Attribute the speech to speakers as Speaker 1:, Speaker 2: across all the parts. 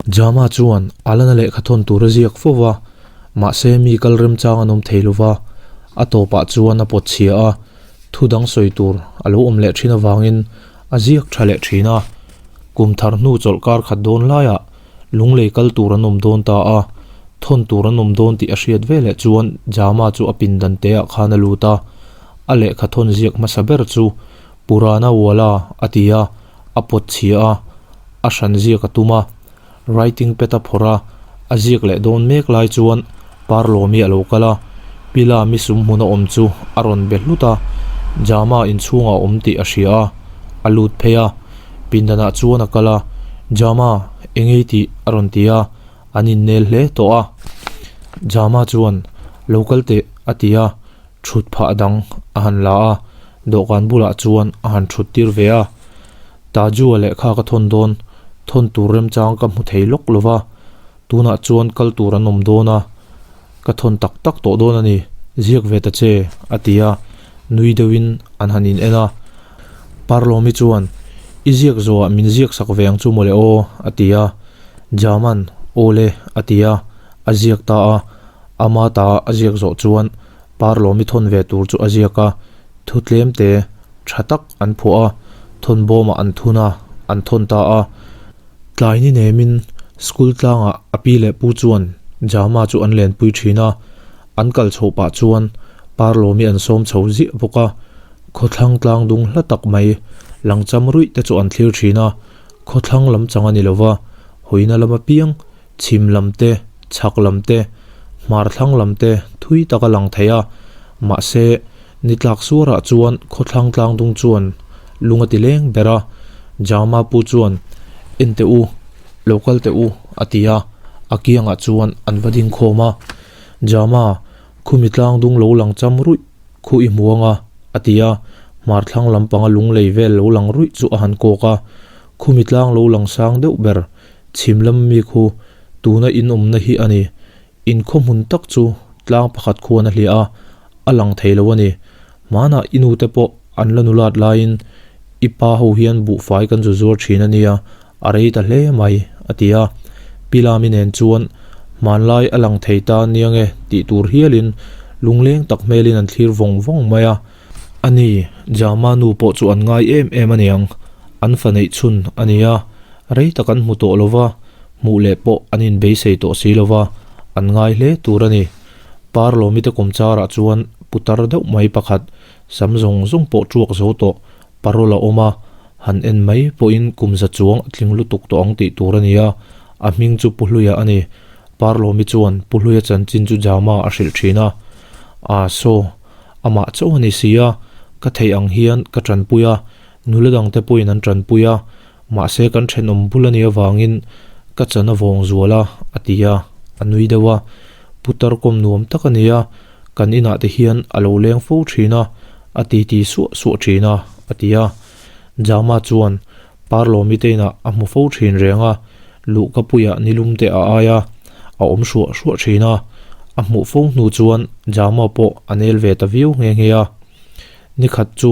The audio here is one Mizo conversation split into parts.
Speaker 1: Jama chuan Alana lehkha thawn tur a ziak fo va, mahse mi kal remchang an awm thei lo va, a tawpah chuan a pawt chhia a, thu dang sawi tur a lo awm leh thin avangin a ziak tha leh thin a. Kum thar hnu chawlh kar khat dawn laiah lunglei kal tur an awm dawn ta a, thawn tur an awm dawn tih a hriat veleh chuan Jama chu a pindan teah khan a lut a, a lehkha thawn ziak hmasa ber chu Purana Wala a ti a, a pawt chhia a, a hran ziak a tum a. Writing pad a phawrh a, a ziak leh dawn mek lai chuan Parlawmi a lo kal a, Pila mi sum hmun a awm chu a rawn be hlut a, Jama inchhungah a awm tih a hria a, a lut phei a. Pindanah chuan a kal a, Jama, eng ei tih? a rawn ti a, an innel hle tawh a. Jama chuan, Lo kal teh, a ti a, thut phah dang a han la a, dawhkan bulah chuan a han thut tir ve a. Taju-a lehkha ka thawn dawn, thawn tur remchang ka hmu thei lawk lo va, tunah chuan kal tur an awm dawn a, ka thawn tak tak tawh dawn a ni, ziak ve ta che, a ti a, nui deuhin an han in en a. Parlawmi chuan, I ziak zawhah min ziak sak ve ang chu mawle aw, a ti a. Jaman, Aw le, a ti a, a ziak ta a. Ama ta a ziak zawh chuan Parlawmi thawn ve tur chu a ziak a, thu tlem te tha tak an phuah a, thawn bawmah an thun a, an thawn ta a. Tlai ni nemin school tlangah a pi leh pu chuan Jama chu an lenpui thin a, an kal chhoh pah chuan Parlawmi an sawm chho ziah bawk a, khawthlang tlang dung hla tak mai langcham ruih te chu an thlir thin a, khawthlang lam chang a ni lova, hawina lam apiang Chhim lam te, chhak lam te, hmar thlang lam te thui tak a lang thei a, mahse, ni tlak suarah chuan khawthlang tlang dung chuan lung a ti leng ber a, Jama pu chuan, En teh u, lo kal teh u, a ti a, a kiangah chuan an va ding khawm a. Jama, khumi tlang dung lo lang cham ruih khu i hmu ang a, a ti a, hmar thlang lampanga lunglei vel lo lang ruih chu a han kawk a, khumi tlang lo lang sang deuh ber Chhim lam mi khu tuna in awmna hi a ni. In khaw hmun tak chu tlang pakhat khuan a hliah a, a lang thei lo a ni. Hmanah i nute pawh an la nulat laiin i pa ho hian buhfai kan zu zuar thin a nia, a rei ta hle mai, a ti a. Pi Lami nen chuan hmanlai a lang thei ta nia nge tih tur hialin lungleng tak hmelin an thlir vawng vawng mai a. A ni, Jama nu pawh chu an ngai em em a niang, an fa neih chhun a nia. Rei tak an hmu tawh lo va, hmuh leh pawh an inbeisei tawh si lo va, an ngai hle tur a ni. Parlawmi te kawmcharah chuan putar deuh mai pakhat, sam zawng zawng pawh tuak zo tawh, parol a awm a, han en mai pawhin kum za chuang a tling lutuk tawh ang tih tur a ni a, a hming chu Puhluia a ni. Parlawmi chuan Puhluia chanchin chu Jama a hrilh thin a, Aa saw, amah chauh a ni si a, ka theih ang hian ka tanpui a, nula dangte pawhin an tanpui a, Mahse kan thenawm bul a nih avangin ka chan a vawng zual a, a ti a, a nui deuh a. Putar kawm nuam tak a ni a, kan inah te hian a lo leng fo thin a, a titi suah suah thin a, a ti a. Jama chuan Parlawmi te inah a hmu fo thin reng a, luhkapuiah nilum te a ai a, a awm hruah hruah thin a. A hmuh fo hnu chuan Jama pawh a nel ve ta viau nghe nghe a. Nikhat chu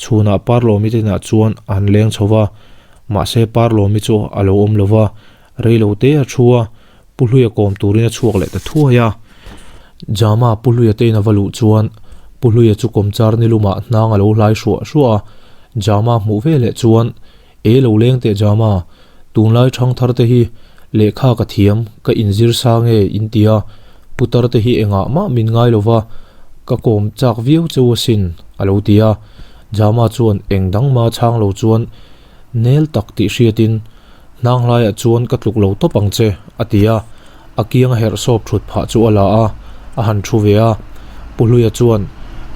Speaker 1: chhunah Parlawmi te inah chuan a han leng chho va, mahse Parlawmi chu a lo awm lo va, reilo te a thu a, Pu Hluia kawm turin a chhuak leh ta thuai a. Jama Pu Hluia te in a va luh chuan Pu Hluia chu kawmchar nilumah hnang a lo hlai hruah hruah a, Jama hmuh ve leh chuan, E lo leng teh Jama, tunlai thangthar te hi lehkha ka thiam, ka inzir sa nge in ti a, putar te hi engah mah min ngai lo va, ka kawm chak viau cheu asin, a lo ti a. Jama chuan eng dang ma chhang lo chuan nel tak tih hriatin, Hnang hlaiah chuan ka tluk lo tawp ang che, a ti a. A kiang a herh sawp thut phah chu a la a, a han thu ve a. Pu Hluia chuan,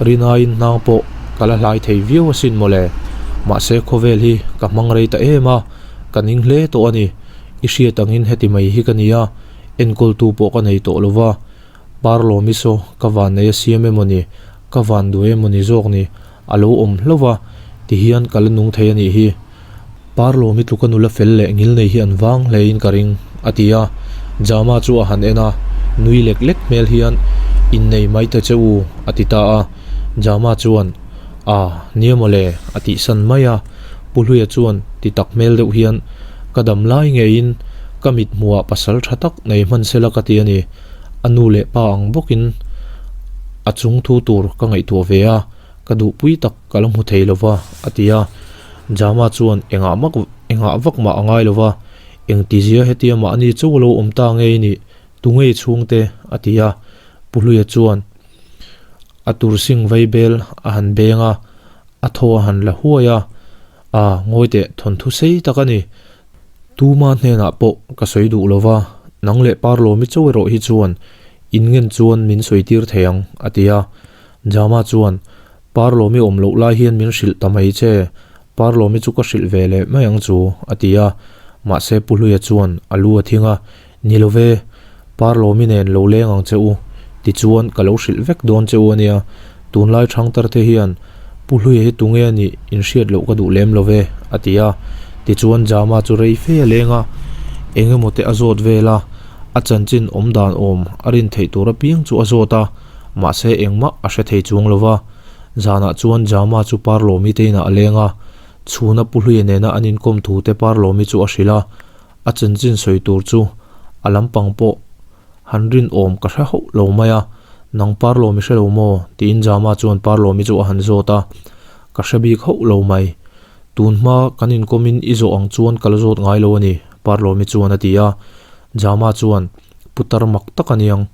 Speaker 1: Rinaiin hnang pawh ka la hlai thei viau asin mawle. Mahse khawvel hi ka hmang rei ta em a, ka ning hle tawh a ni. I hriat angin heti mai hi ka ni a, enkawltu pawh ka nei tawh lo va. Parlawmi saw ka van nei a siam emaw ni, ka van duai emaw ni zawk ni, a lo awm hlauh va, tihian ka la nung thei a nih hi. Parlawmi tluka nula fel leh ngil nei hi an vang hlein ka ring, a ti a. Jama chu a han en a, nui lek lek hmel hian, Innei mai ta che u, a ti ta a. Jama chuan, A, nia mawle, a tihsan mai a. Pu Hluia chuan ti tak hmel deuh hian, Ka dam lai ngeiin Ka mit hmuhah pasal tha tak nei hman sela ka ti a ni. A nu leh pa ang bawkin a chung thu tur ka ngaihtuah ve a, ka duhpui tak ka la hmu thei lo va, a ti a. Jama chuan engah mak engah vak mah a ngai lo va, Engtizia hetia mahni chauh a lo awm ta ngei nih, tu ngei chhungte? a ti a. Pu Hluia chuan a tur sing vei bel a han beng a, a thaw a han la huai a, A, ngawi teh, thawnthu sei tak a ni. Tuma hnenah pawh ka sawi duh lo va, nang leh Parlawmi chauh erawh hi chuan in ngen chuan min sawi tir thei ang, a ti a. Jama chuan, Parlawmi awm loh lai hian min hrilh ta mai che, Parlawmi chu ka hrilh ve leh mai ang chu, a ti a. Mahse Pu Hluia chuan a lu a thing a, Ni lo ve, Parlawmi nen lo leng ang che u, tichuan ka lo hrilh vek dawn che u a nia, tunlai thangtar te hian Pu Hluia hi tunge a nih inhriat loh ka duh lem lo ve, a ti a. Tichuan Jama chu rei fe a leng a, eng emaw te a zawt vel a, a chanchin awm dan awm a rin theih tur apiang chu a zawt a, mahse engmah a hre thei chuang lo va. Zanah chuan Jama chu Parlawmi te inah a leng a, chhuna Pu Hluia nena an inkawm thu te Parlawmi chu a hrilh a, A chanchin sawi tur chu a lampang pawh han rinawm ka hre hauh lo mai a, Nang Parlawmi hre lo maw? tiin Jama chuan Parlawmi chu a han zawt a, Ka hre bik hauh lo mai. Tun hma kan inkawmin i zawh ang chuan ka la zawt ngai lo a ni, Parlawmi chuan a ti a. Jama chuan, Putar mak tak a niang.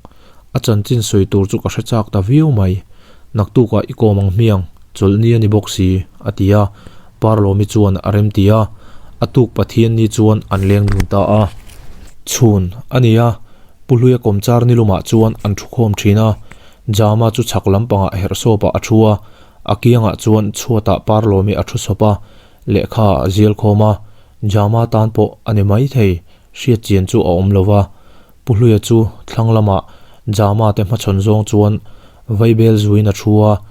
Speaker 1: A chanchin sawi tur chu ka hre chak ta viau mai. Naktukah i kawm ang hmiang, chawlhni a ni bawk si, a ti a. Parlawmi chuan a rem ti a, a tuk Pathianni chuan an leng dun ta a. Chhun a ni a, Pu Hluia kawmchar ni lumah chuan an thu khawm thin a. Jama chu chhak lampangah herhsawpah a thu a, a kiangah chuan chhuatah Parlawmi a thu sawp a, lehkha a zial khawm a. Jama tan pawh a ni maithei, hriat chian chu a awm lo va. Pu Hluia chu thlang lamah Jama te hmachhawn zawng chuan Vaibel zuiin a thu a,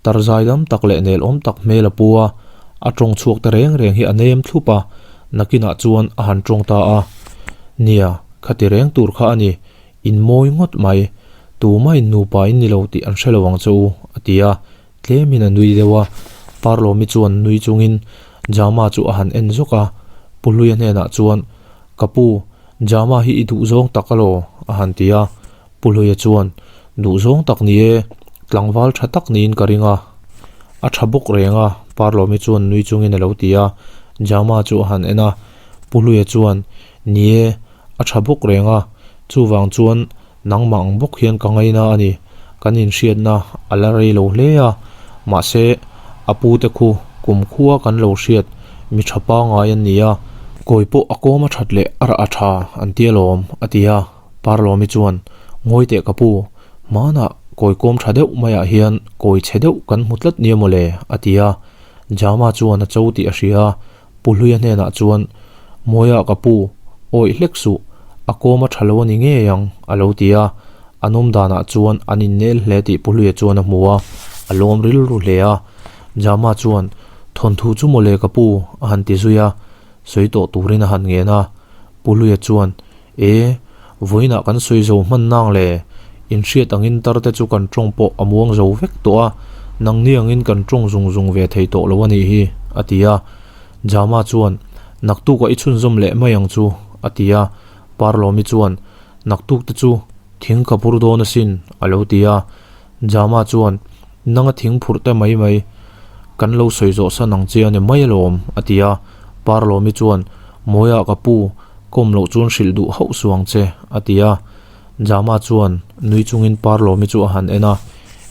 Speaker 1: tarzai dam tak leh nelawm tak hmel a pu a, a tawng chhuak ta reng reng hi a nem thlup a, nakinah chuan a han tawng ta a. Nia, khati reng tur kha a ni, in mawi ngawt mai, tumahin nupa in ni lo tih an hre lo ang che u, a ti a, tlemin a nui deuh a, Parlawmi chuan nui chungin Jama chu a han en zawk a, Pu Hluia hnenah chuan, Ka pu, Jama hi i duhzawng tak alaw? a han ti a, Pu Hluia chuan, Duhzawng tak ni e, tlangval tha tak niin ka ring a. A tha bawk reng a, Parlawmi chuan nui chungin a lo ti a, Jama chu a han en a. Pu Hluia chuan, Ni e, a tha bawk reng a, chuvang chuan nangmah ang bawk hian ka ngaina a ni, kan inhriatna a la rei lo hle a, mahse a pute khu kumkhua kan lo hriat mi tha pangngai an ni a, kawi pawh a kawm a that leh a rah a tha an ti alawm, a ti a. Parlawmi chuan, Ngawi teh ka pu, hmanah kawi kawm tha deuh maiah hian kawi chhe deuh kan hmu tlat nia mawle, a ti a. Jama chuan a cho tih a hria a, Pu Hluia hnenah chuan, Mawia ka pu, awih hlek suh, a kawm a tha lo a ni ngei ang, a lo ti a. An awm danah chuan an innel hle tih Pu Hluia chuan a hmu a, a lawm rilru hle a. Jama chuan, Thawnthu chu mawle ka pu, a han ti zui a, sawi tawh turin a han ngen a. Pu Hluia chuan, E, vawiinah kan sawi zo hman nang le? Inhriat angin tar te chu kan tawng pawh a muang zo vek tawh a, nangni angin kan tawng zung zung ve thei tawh lo a nih hi, a ti a. Jama chuan, Naktukah i chhunzawm leh mai ang chu, a ti a. Parlawmi chuan, Naktuk te chu thing ka phur dawn asin, a lo ti a. Jama chuan, Nanga thing phurh te mai mai kan lo sawi zawh san ang che a ni mai alawm, a ti a. Parlawmi chuan, Mawia ka pu, kawm loh chuan hrilh duh hauh suh ang che, a ti a. Jama chuan nui chungin Parlawmi chu a han en a,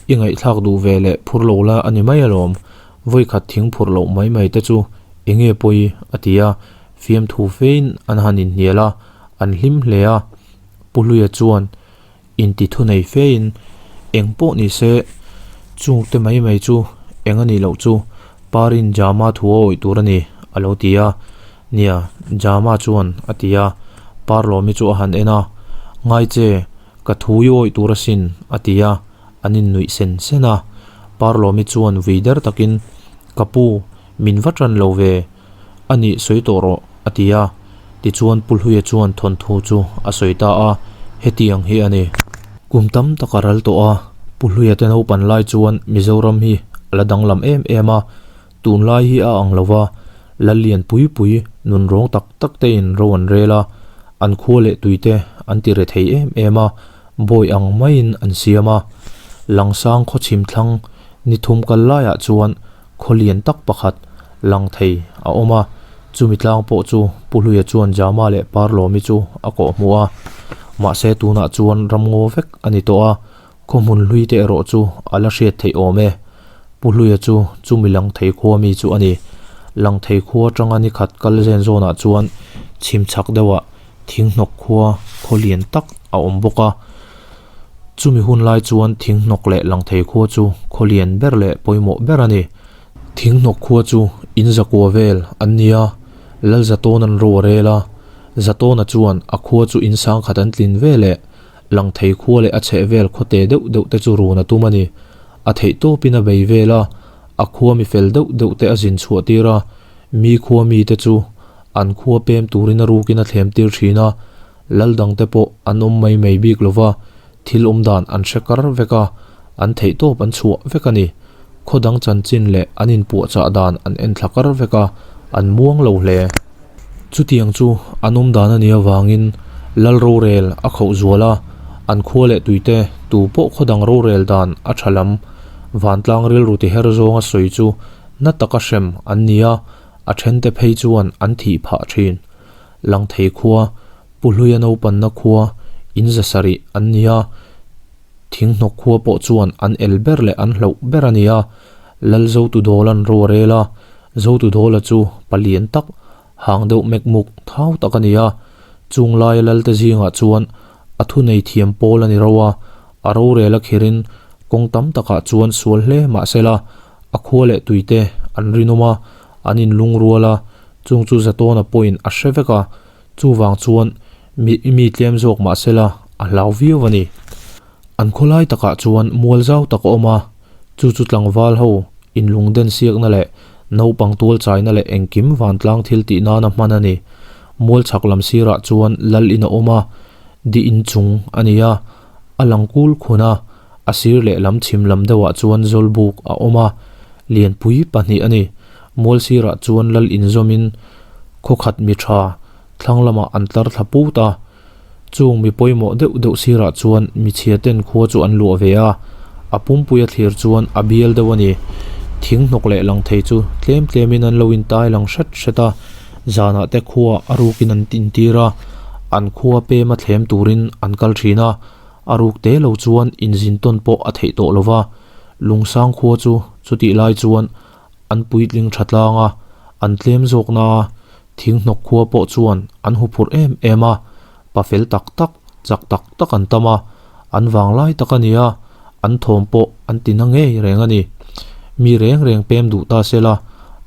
Speaker 1: I ngaihthlak duh ve leh phur lo la a ni mai alawm, vawikhat thing phurh loh mai mai te chu enge pawi, a ti a. Fiamthu fein an han inhnial a, an hlim hle a. Pu Hluia chuan, Inti thu nei fein eng pawh ni se chung te mai mai chu eng a nih loh chu Parin Jama thu a awih tur a ni a lo ti a. Nia, Jama chuan a ti a. Parlawmi chu a han en a, Ngai che, ka thu i awih tur asin a ti a, an innuih sen sen a. Parlawmi chuan vui der takin, Ka pu, min va tan lo ve. A nih sawi tawh rawh, a ti a. Tichuan Pu Hluia chuan thawnthu chu a sawi ta a, hetiang hi a ni. Kum tam tak a ral tawh a, Pu Hluia te naupan lai chuan Mizoram hi a la danglam em em a, tunlai hi a ang lo va, Lallian pui pui, nunrawng tak tak tein ro an rel a. An khua leh tuite an ti rethei em em a, bawi ang maiin an siam a. Langsang khaw chhim thlang ni thum kal laiah chuan khaw lian tak pakhat lang thei a awm a, chumi tlang pawh chu Pu Hluia chuan Jama leh Parlawmi chu a kawh hmuh a. Mahse tunah chuan ramngaw vek a ni tawh a, khaw hmun hlui te erawh chu a la hriat theih awm e. Pu Hluia chu chumi lang thei khua mi chu a ni. Lang thei khua atanga ni khat kal zen zawnah chuan chhim chhak deuhah thinghnawk khua khaw lian tak a awm bawk a. Chumi hun lai chuan thinghnawk leh langthei khua chu khaw lian ber leh pawimawh ber a ni. Thinghnawk khua chu in zakua vel an ni a, Lalzatawn an ro a rel a. Zatawna chuan a khua chu in sangkhat an tlin ve leh langthei khua leh a chheh vel khaw te deuh deuh te chu run a tum a ni. A theih tawpin a bei vel a, a khua mi fel deuh deuh te a zin chhuah tir a, mi khua mi te chu an khua pem turin a rukin a thlem tir thin a. Lal dangte pawh an awm mai mai bik lo va, thil awm dan an hre kar vek a, an theihtawp an chhuah vek a ni. Khaw dang chanchin leh an inpuahchah dan an enthla kar vek a, an muang lo hle. Chutiang chu an awm dan a nih avangin Lal rorel a khauh zual a, an khua leh tuite tu pawh khaw dang rorel dan a tha lam vantlang rilru tiher zawnga sawi chu na taka hrem an ni a, a thente phei chuan an thih phah thin. Langthei khua, Pu Hluia naupanna khua in za sarih an ni a, Thinghnawk khua pawh chuan an el ber leh an hlauh ber a ni a, Lal Zotudawla'n ro a rel a, Zotudawla chu palian tak, hang deuh mek muk thau tak a ni a, chung laia Lalte zingah chuan a thunei thiam pawl a ni ro a, a rorel a khirin kawng tam takah chuan sual hle mah sela, a khua leh tuite an rinawm a, an inlungrual a, Chung chu Zatawna pawhin a hre vek a, chuvang chuan mi mi tlem zawk mah sela a hlau viau a ni. An khawlai takah chuan mual zau tak a awm a, chu chu tlangval ho inlungden siakna leh naupang tual chaina leh engkim vantlang thil tih nana hman a ni. Mual chhak lam sirah chuan lal in a awm a, di inchung a ni a, a lang kul khun a, a sir leh lam chhim lam deuhah chuan zawlbuk a awm a, lianpui pahnih a ni. Mual sirah chuan lal inzawmin khaw khat mi tha thlang lamah an tlar thla put a, chung mi pawimawh deuh deuh sirah chuan michhia ten khua chu an luah ve a, a pumpuia thlir chuan a bial deuh a ni. Thing hnawk leh lang thei chu tlem tlemin an lo intai lang hret hret a, zanah te khua a rukin an intir a, an khua pema thlem turin an kal thin a, a ruk te lo chuan inzin tawn pawh a theih tawh lo va, Lungsang khua chu chutih lai chuan an puitling tha tlang a, an tlem zawk na a, thing hnawk khua pawh chuan an hu phurh em em a, pa fel tak tak, chak tak tak an tam a, an vang lai tak a ni a, an thawm pawh an ti na ngei reng a ni. Mi reng reng pem duh ta se la,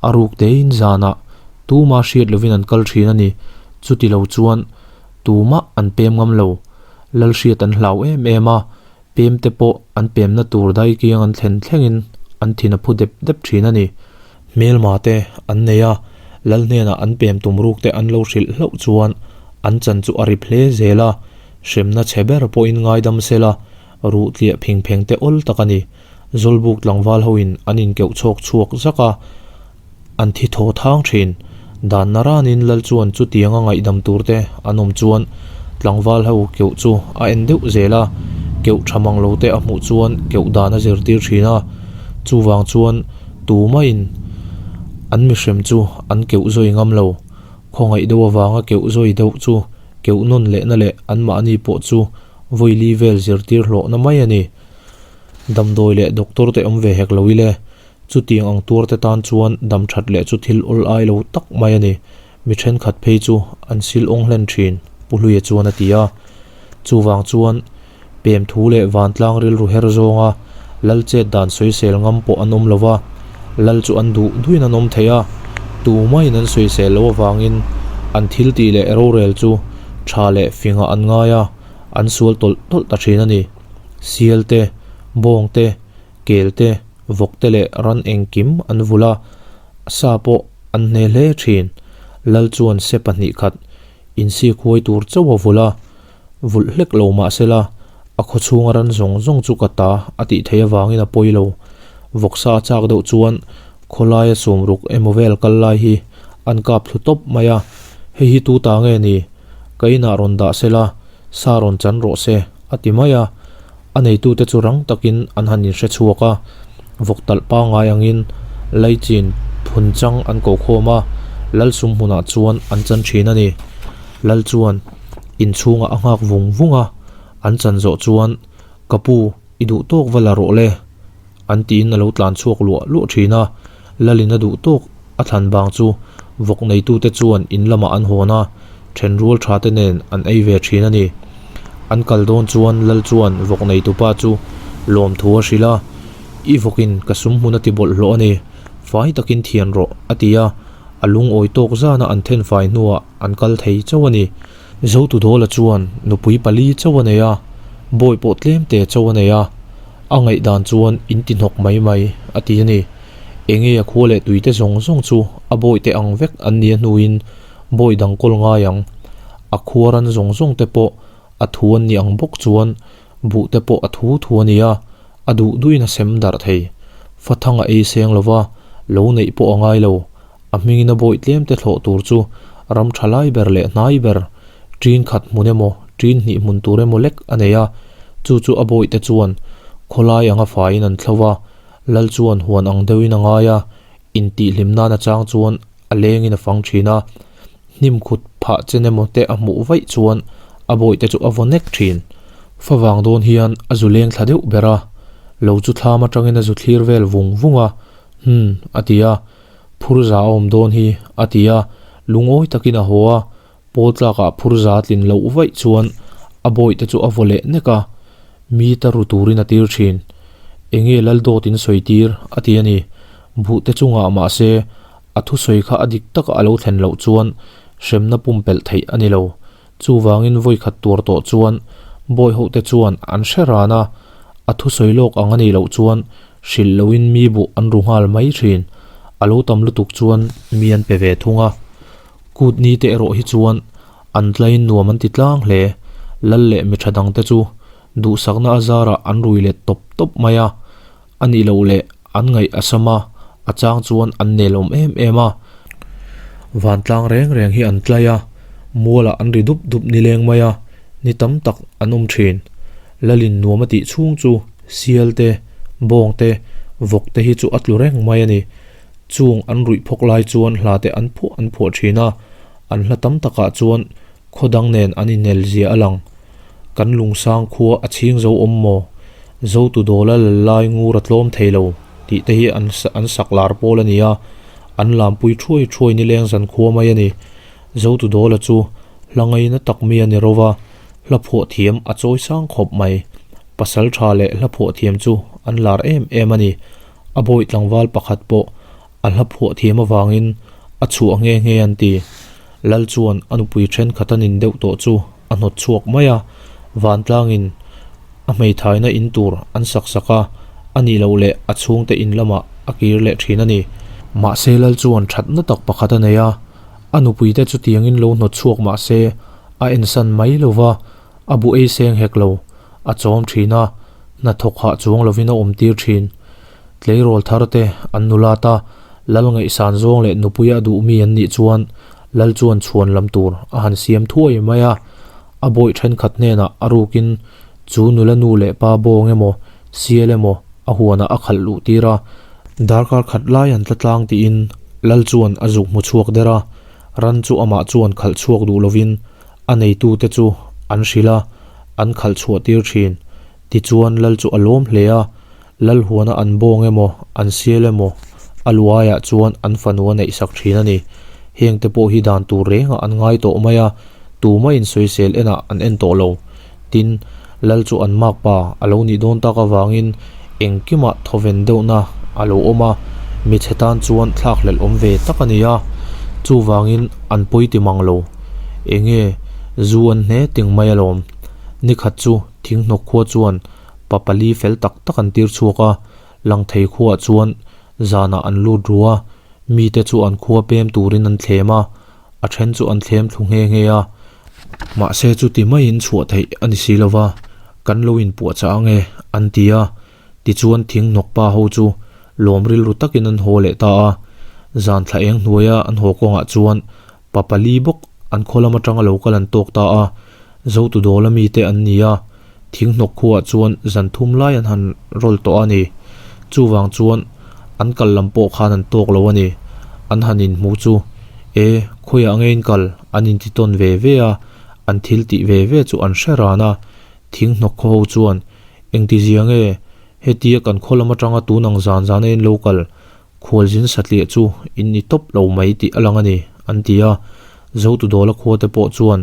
Speaker 1: a ruk tein zanah tuma hriat lovin an kal thin a ni, chuti lo chuan tumah an pem ngam lo. Lalhriat an hlau em em a, Pem te pawh an pemna tur dai kiang an thlen thlengin an thin a phu dep dep thin a ni. Hmelma te an nei a, Lal hnenah an pem tum ruk te an lo hrilh hlauh chuan an chan chu a rip hle zel a, hremna chhe ber pawhin ngaidam sela ruh tliah phing pheng te awl tak a ni. Zawlbuk tlangval hoin an inkeuh chhawk chhuak zak a, An thi thaw thang thin. Dan naranin Lal chuan chutianga ngaihdam turte an awm chuan tlangval ho keuh chu a en deuh zel a, keuh tha mang lo te a hmuh chuan keuh dan a zirtir thin a. Chuvang chuan tumahin an mihrem chu an keuh zawi ngam lo. Khawngaih deuh avanga keuh zawi deuh chu keuh nawn lehna leh anmahni pawh chu vawili vel zirtir hlawhna mai a ni. Damdawi leh doctor te awm ve hek lo ile. Chutiang ang tuarte tan chuan dam that leh chu thil awl ai lo tak mai a ni. Mi thenkhat phei chu an sil awng hlen thin, Pu Hluia chuan a ti a. Chuvang chuan pem thu leh vantlang rilru her zawnga lal chet dan sawisel ngam pawh an awm lo va, lal chu an duh duhin an awm thei a, tumaiin an sawisel loh avangin an thil tih leh rorel chu tha leh fingah an ngai a, an sual tawlh tawlh ta thin a ni. Sial te, bawng te, kel te, vawk te leh ran engkim an vulh a, sa pawh an hne hle thin. Lal chuan se pahnih khat insik huai tur chauh a vulh a, vulh hlek lo mah sela a khaw chhunga ran zawng zawng chu ka ta a tih theih avangin a pawi lo. Vawksa a chak deuh chuan khawlaia sawmruk emaw vel kal lai hi an kap thlu tawp mai a, hei hi tu ta nge ni? Ka inah rawn dah sela, sa rawn chan rawh se, a ti mai a. A neitute chu rang takin an han inhre chhuak a, vawk talh pangngai angin laichin phun chang an ko khawm a, lal sum hmunah chuan an chan thin a ni. Lal chuan inchhungah a nghak vung vung a, an chan zawh chuan, Ka pu, i duh tawk va la rawh le, an tiin a lo tlan chhuak luah luah thin a, Lalin a duh tawk a thlan bang chu vawk neitute chuan in lamah an hawn a, then rual tha te nen an ei ve thin a ni. An kal dawn chuan Lal chuan vawk neitupa chu lawmthu a hrilh a, I vawkin ka sum hmun a ti bawlhhlawh a ni, fai takin thian rawh, a ti a, a lungawi tawk zana an then fai hnuah an kal thei chauh a ni. Zotudawla chuan nupui pali chauh a nei a, bawi pawh tlem te chauh a nei a, a ngaihdan chuan in ti hnawk mai mai a ti a ni. Enge a khua leh tuite zawng zawng chu a bawi te ang vek an nia hnuin bawi dang kawl ngai ang. A khua ran zawng zawng te pawh a thu an nih ang bawk chuan buh te pawh a thu thu a ni a, a duh duhin a sem darh thei. Fathang a ei seng lova, lo neih pawh a ngai lo. A hmingin a bawih tlem te thlawh tur chu ram tha lai ber leh hnai ber, ṭin khat hmun emaw, ṭin hnih hmun tur emaw lek a nei a, chu chu a bawih te chuan khawlai anga faiin an thlo a, lal chuan huan ang deuhin a ngai a, intihhlim nan achang chuan a lengin a fang thin a, hnim khut phah chen emaw te a hmuh vaih chuan a bawih te chu a vaw nek thin. Favang dawn hian a zu leng thla deuh ber a, lo chu thlam atangin a zu thlir vel vung vung a, Hum, a ti a, Phur za a awm dawn hi, a ti a, lungawi takin a haw a, pawl tlakah phur za tlin loh vaih chuan a bawihte chu a vaw leh nek a, mi ta ru turin a tir thin. Enge lal dawt in sawi tir, a ti a ni. Buhte chungah mahse, a thusawi kha a dik taka a lo thlen loh chuan hremna pumpelh theih a ni lo. Chuvangin vawikhat tuar tawh chuan bawihote chuan an hre ran a, a thusawi lawk ang a nih loh chuan hrilh loin mi buh an ru nghal mai thin. A lo tam lutuk chuan mi an pe ve thung a. Kut ni te erawh hi chuan an tlaiin nuam an ti tlang hle. Lal leh mi tha dangte chu duhsakna a zarah an rui let tawp tawp mai a. A nih loh leh an ngaih a sam a, a chang chuan an nel awm em em a. Vantlang reng reng hi an tlai a, mualah an ri dup dup nileng mai a, ni tam tak an awm thin. Lalin nuam a tih chhung chu sial te, bawng te, vawk te hi chu a tlu reng mai a ni. Chung an ruih phawk lai chuan hla te an phuah an phuah thin a, an hla tam takah chuan Khaw dang nen an inel zia a lang. Kan lungsang khua a chhing zo awm maw? Zotu dawla lal lai ngur a tlawm thei lo tih te hi an an sak lar pawl a ni a, an lampui thuai thuai nileng zan khua mai a ni. Zotu dawla chu hla ngaina tak mi a ni ro va, hla phuah thiam a chawi sang khawp mai. Pasal tha leh hla phuah thiam chu an lar em em a ni. A bawi tlangval pakhat pawh A hla phuah thiam avangin a chhuah nghe nghe an ti. Lal chuan a nupui thenkhat a nin deuh tawh chu a hnawt chhuak mai a, vantlangin a hmeithaina in tur an sak sak a, a nih loh leh a chhungte in lamah a kir leh thin a ni. Mahse Lal chuan thatna tak pakhat a nei a, a nupuite chutiangin lo hnawt chhuak mahse a ensan mai lo va, a bu ei seng hek lo, a chawm thin a, hnathawk hah chuang lovin a awm tir thin. Tleirawl thar te an nulat a, Lal ngaihsan zawng leh nupui a duh mi an nih chuan Lal chuan chhuan lam tur a han siam thuai mai a, a bawih thenkhat hnenah a rukin chu nula nu leh pa bawng emaw, sial emaw a huanah a khalh luh tir a, darkar khat lai an tla tlang tiin Lal chuan a zuk hmu chhuak der a, ran chu amah chuan khalh chhuak duh lovin a neitute chu an hrilh a, an khalh chhuah tir thin. Tichuan Lal chu a lawm hle a, Lal huana an bawng emaw, an sial emaw, a luaiah chuan an fanu a neih sak thin a ni. Hengte pawh hi dan tur rengah an ngai tawh mai a, tumah insawisel enah an en tawh lo. Tin, Lal chu an makpa a lo nih dawn tak avangin engkimah thawven deuhna a lo awm a, michhe tan chuan thlakhlelh awm ve tak a ni a, chuvangin an pawi ti mang lo. Enge zu an hne ting mai alawm. Nikhat chu thinghnawk khua chuan pa pali fel tak tak an tir chhuak a, Langthei khuaah chuan zanah an lut ru a, mite chu an khua pem turin an thlem a, a then chu an thlem thlu nghe nghe a. Mahse chuti maiin chhuah theih a ni si lova, kan lo inpuahchah ange an ti a, tichuan thing hnawk pa ho chu lawm rilru takin an haw leh ta a, zan thla eng hnuaia an haw kawngah chuan pa pali bawk. an khaw lam atanga lo kal an tawk ta a, Zotudawla mite an ni a, thinghnawk khuaah chuan zan thum lai an han rawl tawh a ni. Chuvang chuan an kal lam pawh khan an tawk lo a ni. An han inhmu chu, E, khawiah nge in kal? an inti tawn ve ve a, an thil tih ve ve chu an hre ran a. Thinghnawk khaw ho chuan, Engtizia nge hetia kan khaw lam atanga tun ang zan zana in lo kal? Khualzin satliah chu in ni tawp lo mai tih a lang a ni, an ti a. Zotudawla khuate pawh chuan,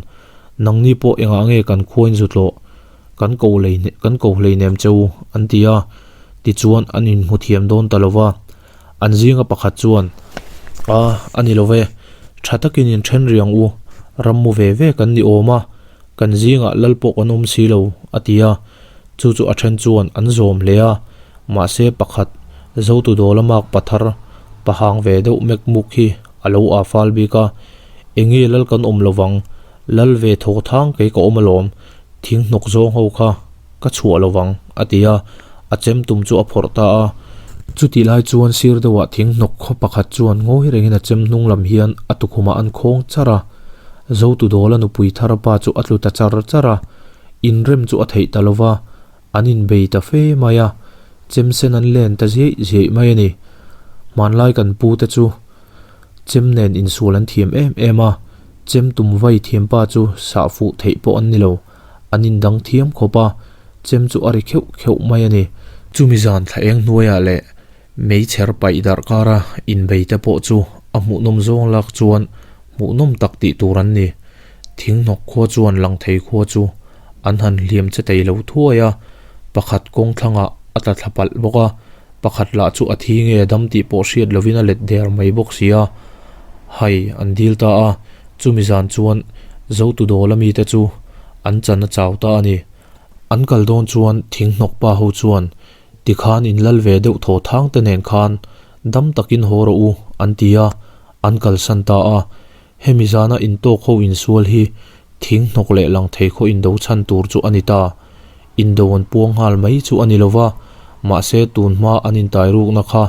Speaker 1: Nangni pawh engah nge kan khua in zutlawh? Kan ko lei kan ko hlei nem che u, an ti a. Tichuan an inhmu thiam dawn ta lo va. An zinga pakhat chuan, A, a ni lo ve. Tha takin in then riang u. Ram mu ve ve kan ni awm a, kan zingah lal pawh kan awm si lo, a ti a. Chu chu a then chuan an zawm hle a. Mahse pakhat, Zotudawla mak pathar pahang ve deuh mek muk hi a lo a fal bik a, Enge lal kan awm lovang, lal ve thaw thang kei ka awm alawm, thing hnawk zawng ho kha ka chhuah lovang, a ti a, a chem tum chu a phawrh ta a. Chutih lai chuan sir deuhah thing hnawk khaw pakhat chuan ngawi rengin a chem hnung lam hian a tukhumah an khawng char a, Zotudawla nupui thar pa chu a tlu ta char char a, inrem chu a theih ta lova, An inbei ta fe mai a, chem sen an len ta ziaih ziaih mai a ni. Hmanlai kan pu te chu chem nen insual an thiam em em a, chem tum vai thiam pa chu sah fuh theih pawh an ni lo, an indang thiam khawp a, chem chu a ri kheuh kheuh mai a ni. Chumi zan thla eng hnuaiah leh meichher paih darh kara inbei te pawh chu a hmuhnawm zawng lak chuan hmuhnawm tak tih tur an ni. Thinghnawk khua chuan Langthei khua chu an han hliam che thei lo thuai a, pakhat kawng thlangah a tla thla palh bawk a, pakhat lah chu a thi nge dam tih pawh hriat lovin a let der mai bawk si a, hai an dil ta a, chumi zan chuan Zotudawla mite chu an chan a chau ta a ni. An kal dawn chuan thinghnawk pa ho chuan tikhan in lal ve deuh thaw thang te nen khan dam takin haw rawh u an ti a, an kalsan ta a, Hemi zana intawk ho insual hi thing hnawk leh lang thei khaw indo chhan tur chu a ni ta. Indo an puang nghal mai chu a ni lo va, mahse tun hma an intairukna kha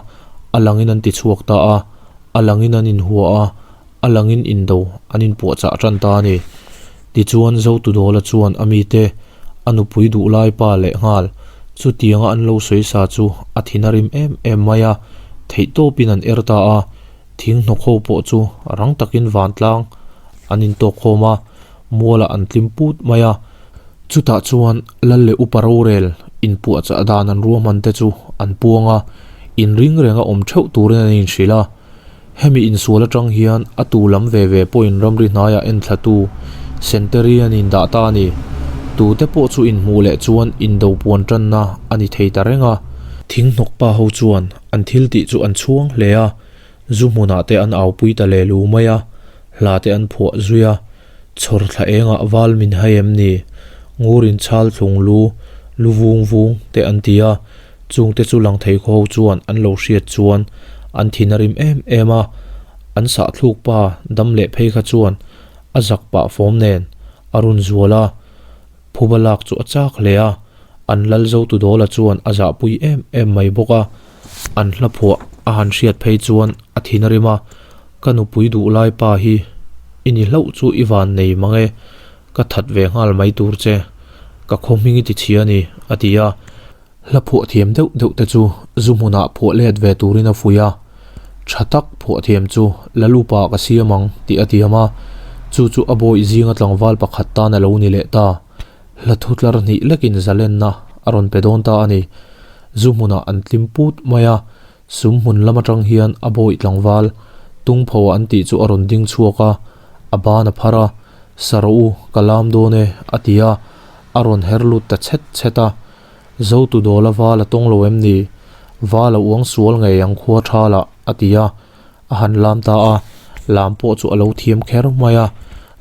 Speaker 1: a langin an ti chhuak ta a, a langin an inhua a, a langin indo an inpuahchah tan ta a ni. Tichuan Zotudawla chuan a mite, a nupui duhlai pa leh nghal, chutianga an lo sawi sa chu a thin a rim em em mai a, theihtawpin an er ta a, Thing hnawk ho pawh chu rang takin vantlang an intawk khawm a, mualah an tlim put mai a. Chutah chuan Lal leh Upa rorel inpuahchah dan an ruahman te chu an puang a, inring renga awm theuh turin an inhrilh a. Hemi insual atang hian a tu lam ve ve pawhin ramri hnaiah enthlatu Senteri an indah ta a ni. Tute pawh chu inhmuh leh chuan indo puan tanna a ni thei ta reng a. Thing hnawk pa ho chuan An thil tih chu an chhuang hle a, zu hmunah te an aupui ta leh lu mai a, hla te an phuah zui a, chhawr thla engah val min hai em ni, ngur in chhal thlung lu, lu vung vung te an ti a, chung te chu lang thei khaw ho chuan an lo hriat chuan an thin a rim em em a, an sahthluk pa dam leh phei kha chuan a zak pah fawm nen a run zual a. Phuba lak chu a chak hle a, an lal Zotudawla chuan a zahpui em em mai bawk a, an hla phuah a han hriat phei chuan a thin a rim a, Ka nupui duh lai pa hi i ni hlauh chu i van nei mang e, ka that ve nghal mai tur che, ka khaw hming i ti chhia a ni, a ti a. Hla phuah thiam deuh deuh te chu zu hmunah phuah let ve turin a fuih a, Tha tak phuah thiam chu Lalupa ka siam ang tih a tiam a, chu chu a bawih zinga tlangval pakhat tan a lo ni leh ta. Hla thu tlar hnih lekin zalenna a rawn pe dawn ta a ni. Zu hmunah an tlim put mai a, sum hmun lam atang hian a bawih tlangval Tungpho an tih chu a rawn ding chhuak a, a ban a phar a, Sa rawh u, ka lam dawn e, a ti a, a rawn her lut ta chhet chhet a. Zotudawla val a tawng lo em ni? Val a uang sual ngei ang khua tha lah, a ti a. A han lam ta a, lam pawh chu a lo thiam kher mai a.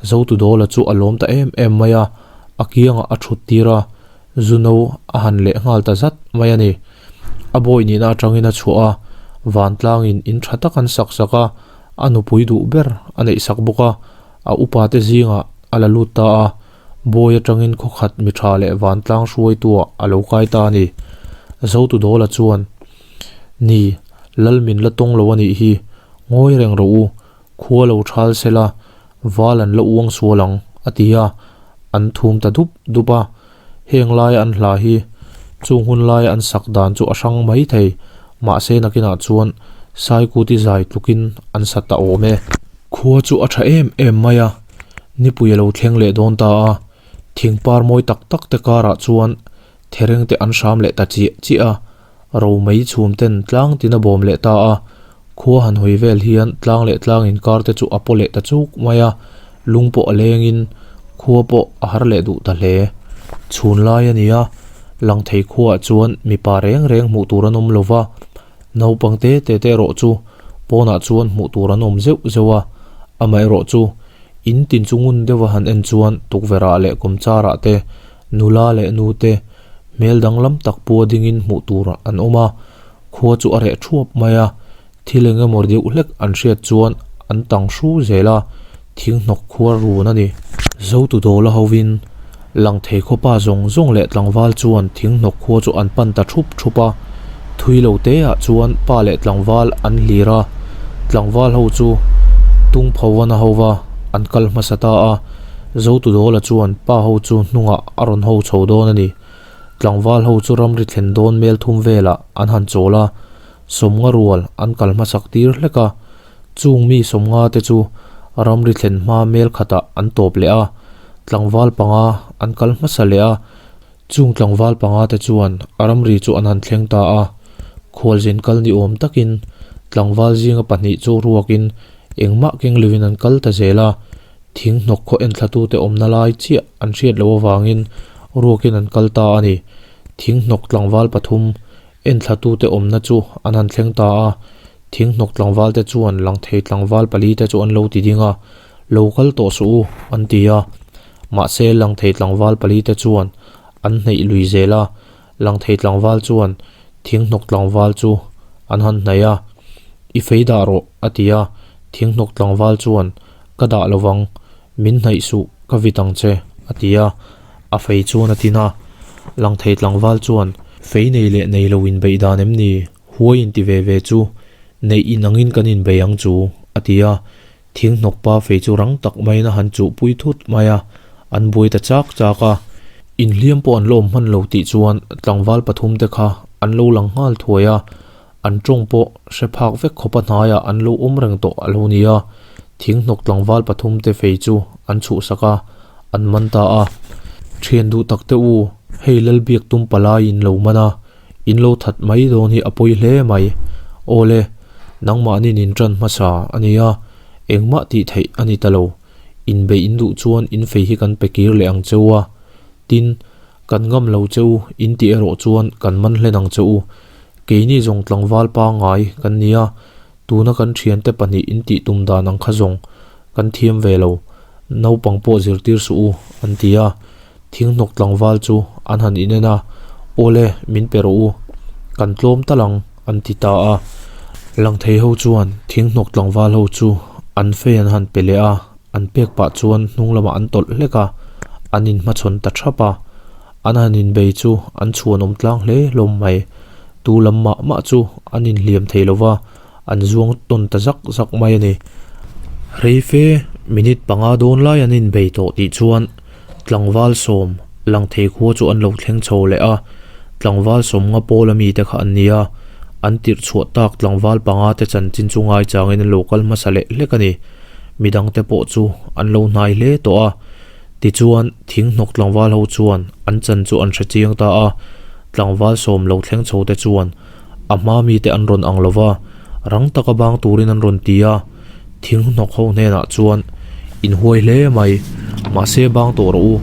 Speaker 1: Zotudawla chu a lawm ta em em mai a, a kiangah a thut tir a, zu no a han leh nghal ta zat mai a ni. A bawi nihna atangin a chhuah a, vantlangin in tha tak an sak sak a, a nupui duh ber a neih sak bawk a, a upate zingah a la lut ta a. Bawi atangin khawkhat mi tha leh vantlang hruaituah a lo kai ta a ni. Zotudawla chuan, Ni, lal min la tawng lo a nih hi, ngawi reng rawh u, khua lo thal se la, Val an la uang sual ang, a ti a, an thum ta dup dup a. Heng laia an hla hi chung hun laia an sak dan chu a hrang mai thei, mahse nakinah chuan Saikuti zai tlukin an sa ta awm e. Khua chu a tha em em mai a, nipui a lo thleng leh dawn ta a, thingpar mawi tak tak te karah chuan thereng te an hram leh ta chiah chiah a, Romei chhum ten tlang tin a bawm leh ta a, khua han hawi vel hian tlang leh tlang inkar te chu a paw leh ta chuk mai a, lung pawh a lengin khua pawh a har leh duh ta hle. Chhun lai a ni a, lang thei khuaah chuan mipa reng reng hmuh tur an awm lo va, naupang te te te erawh chu pawnah chuan hmuh tur an awm zeuh zeuh a, amaherawh chu in tin chu ngun deuha han en chuan tukverhah leh kawmcharah te nula leh nu te Hmel danglam tak pua dingin hmuh tur an awm a, khua chu a reh thuap mai a, thil eng emaw deuh hlek an hriat chuan an tang hru zel a, thing hnawk khuar run a ni. Zotu dawla hovin Langthei khawpa zawng zawng leh tlangval chuan thing hnawk khua chu an pan ta thup thup a, thui lo te ah chuan pa leh tlangval an hlir a, tlangval ho chu tung pho a na ho va an kal hmasa ta a. Zotudawla chuan pa ho chu hnungah a rawn ho chho dawn a ni. Tlangval ho chu ramri thlen dawn mel thum velah an han chawl a, sawmnga rual an kal hmasak tir hlek a. Chung mi sawmnga te chu ramri thlen hma mel khatah an tawp leh a, tlangval panga an kal hmasa leh a. Chung tlangval panga te chuan a ramri chu an han thleng ta a, khualzin kal ni awm takin tlangval zinga pahnih chu ruakin engmah keng lovin an kal ta zel a, thing hnawk khaw enthlatute awmna lai chiah an hriat loh avangin ruakin an kal ta a ni. Thing hnawk tlangval pathum enthlatute awmna chu an han thleng ta a, thing hnawk tlangvalte chuan langthei tlangval palite chu an lo ti ding a, Lo kal tawh suh u, an ti a. Mahse langthei tlangval palite chuan an hnaih lui zel a, langthei tlangval chuan thing hnawk tlangval chu an han hnaih a, I fei dah rawh, a ti a. Thing hnawk tlangval chuan, Ka dah lo vang, min hnaih suh, ka vit ang che, a ti a. A fei chuan a tin a. Langthei tlangval chuan, Fei nei leh nei lo inbeih dan em ni? Huai inti ve ve chu neih inangin kan inbei ang chu, a ti a. Thing hnawk pa fei chu rang tak maiin a han chuh pui thut mai a, an buai ta chak chak a. Inhliam pawh an la awm hman lo tih chuan tlangval pathum te kha an lo lang nghal thuai a, an tawng pawh hre phak vek khawpa hnaiah an lo awm reng tawh a lo ni a. Thing hnawk tlangval pathum te fei chu an chhuhsak a, an man ta a. Thian duh tak te u, hei Lalbiak tum palai in lo man a, In lo that mai dawn hi a pawi hle mai. Awle, nangmahnin in tan hmasa a nia, engmah tih theih a ni ta lo. Inbeih in duh chuan in fei hi kan pe kir leh ang che u a. Tin, kan ngam lo che u in tih erawh chuan kan man hlen ang che u. Keini zawng tlangval pangngai kan nia, tuna kan thiante pahnih in tih tum dan ang kha zawng kan thiam ve lo. Naupang pawh zirtir suh u, an ti a. Thinghnawk tlangval chu an han inen a, Awle, min pe rawh u, kan tlawm tal ang, an ti ta a. Langthei ho chuan thinghnawk tlangval ho chu an fei an han pe leh a, an pek pah chuan hnung lamah an tawlh hlek a, an inhmachhawn ta thap a. An han inbei chu an chhuanawm tlang hle hlawm mai. Tu lam mah mah chu an inhliam thei lo va, an zuang tawn ta zak zak mai a ni. Reife minute panga dawn lai an inbei tawh tih chuan tlangval sawm Langthei khua chu an lo thleng chho leh a, tlangval sawm nga pawl ami te kha an ni a, an tirh chhuah tak tlangval panga te chanchin chu ngaichangin an lo kal hmasa leh hlek a ni. Midang te pawh chu an lo hnai hle tawh a, tichuan thing hnawk tlangval ho chuan an chan chu an hre chiang ta a, tlangval sawm lo thleng chho te chuan A hma mite an rawn ang lova, rang taka bang turin an rawn ti a, thing hnawk ho hnenah chuan, In huai hle mai, mahse bang tawh rawh u,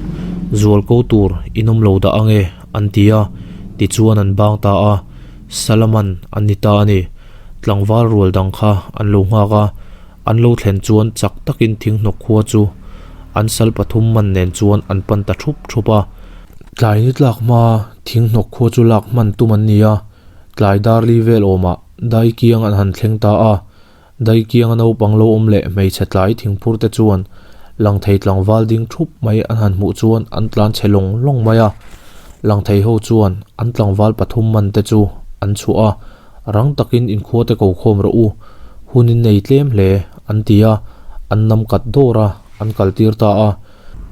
Speaker 1: zual ko tur in awm lo dah ange, an ti a, tichuan an bang ta a, Salaman an ni ta a ni. Tlangval rual dang kha an lo nghak a, an lo thlen chuan chak takin thing hnawk khua chu an sal pathum man nen chuan an pan ta thup thup a. Tlai ni tlak hma thing hnawk khua chu lak hman tum an ni a, tlai darli vel awmah dai kiang an han thleng ta a. Dai kianga naupang lo awm leh hmeichhe tlai thingphur te chuan langthei tlangval ding thup mai an han hmuh chuan an tlan chhe lawng lawng mai a. Langthei ho chuan an tlangval pathum man te chu an chhuah a, rang takin inkhua te ko khawm rawh u, hun in nei tlem hle an ti a, an nam kat dawr a. an kaltir ta a.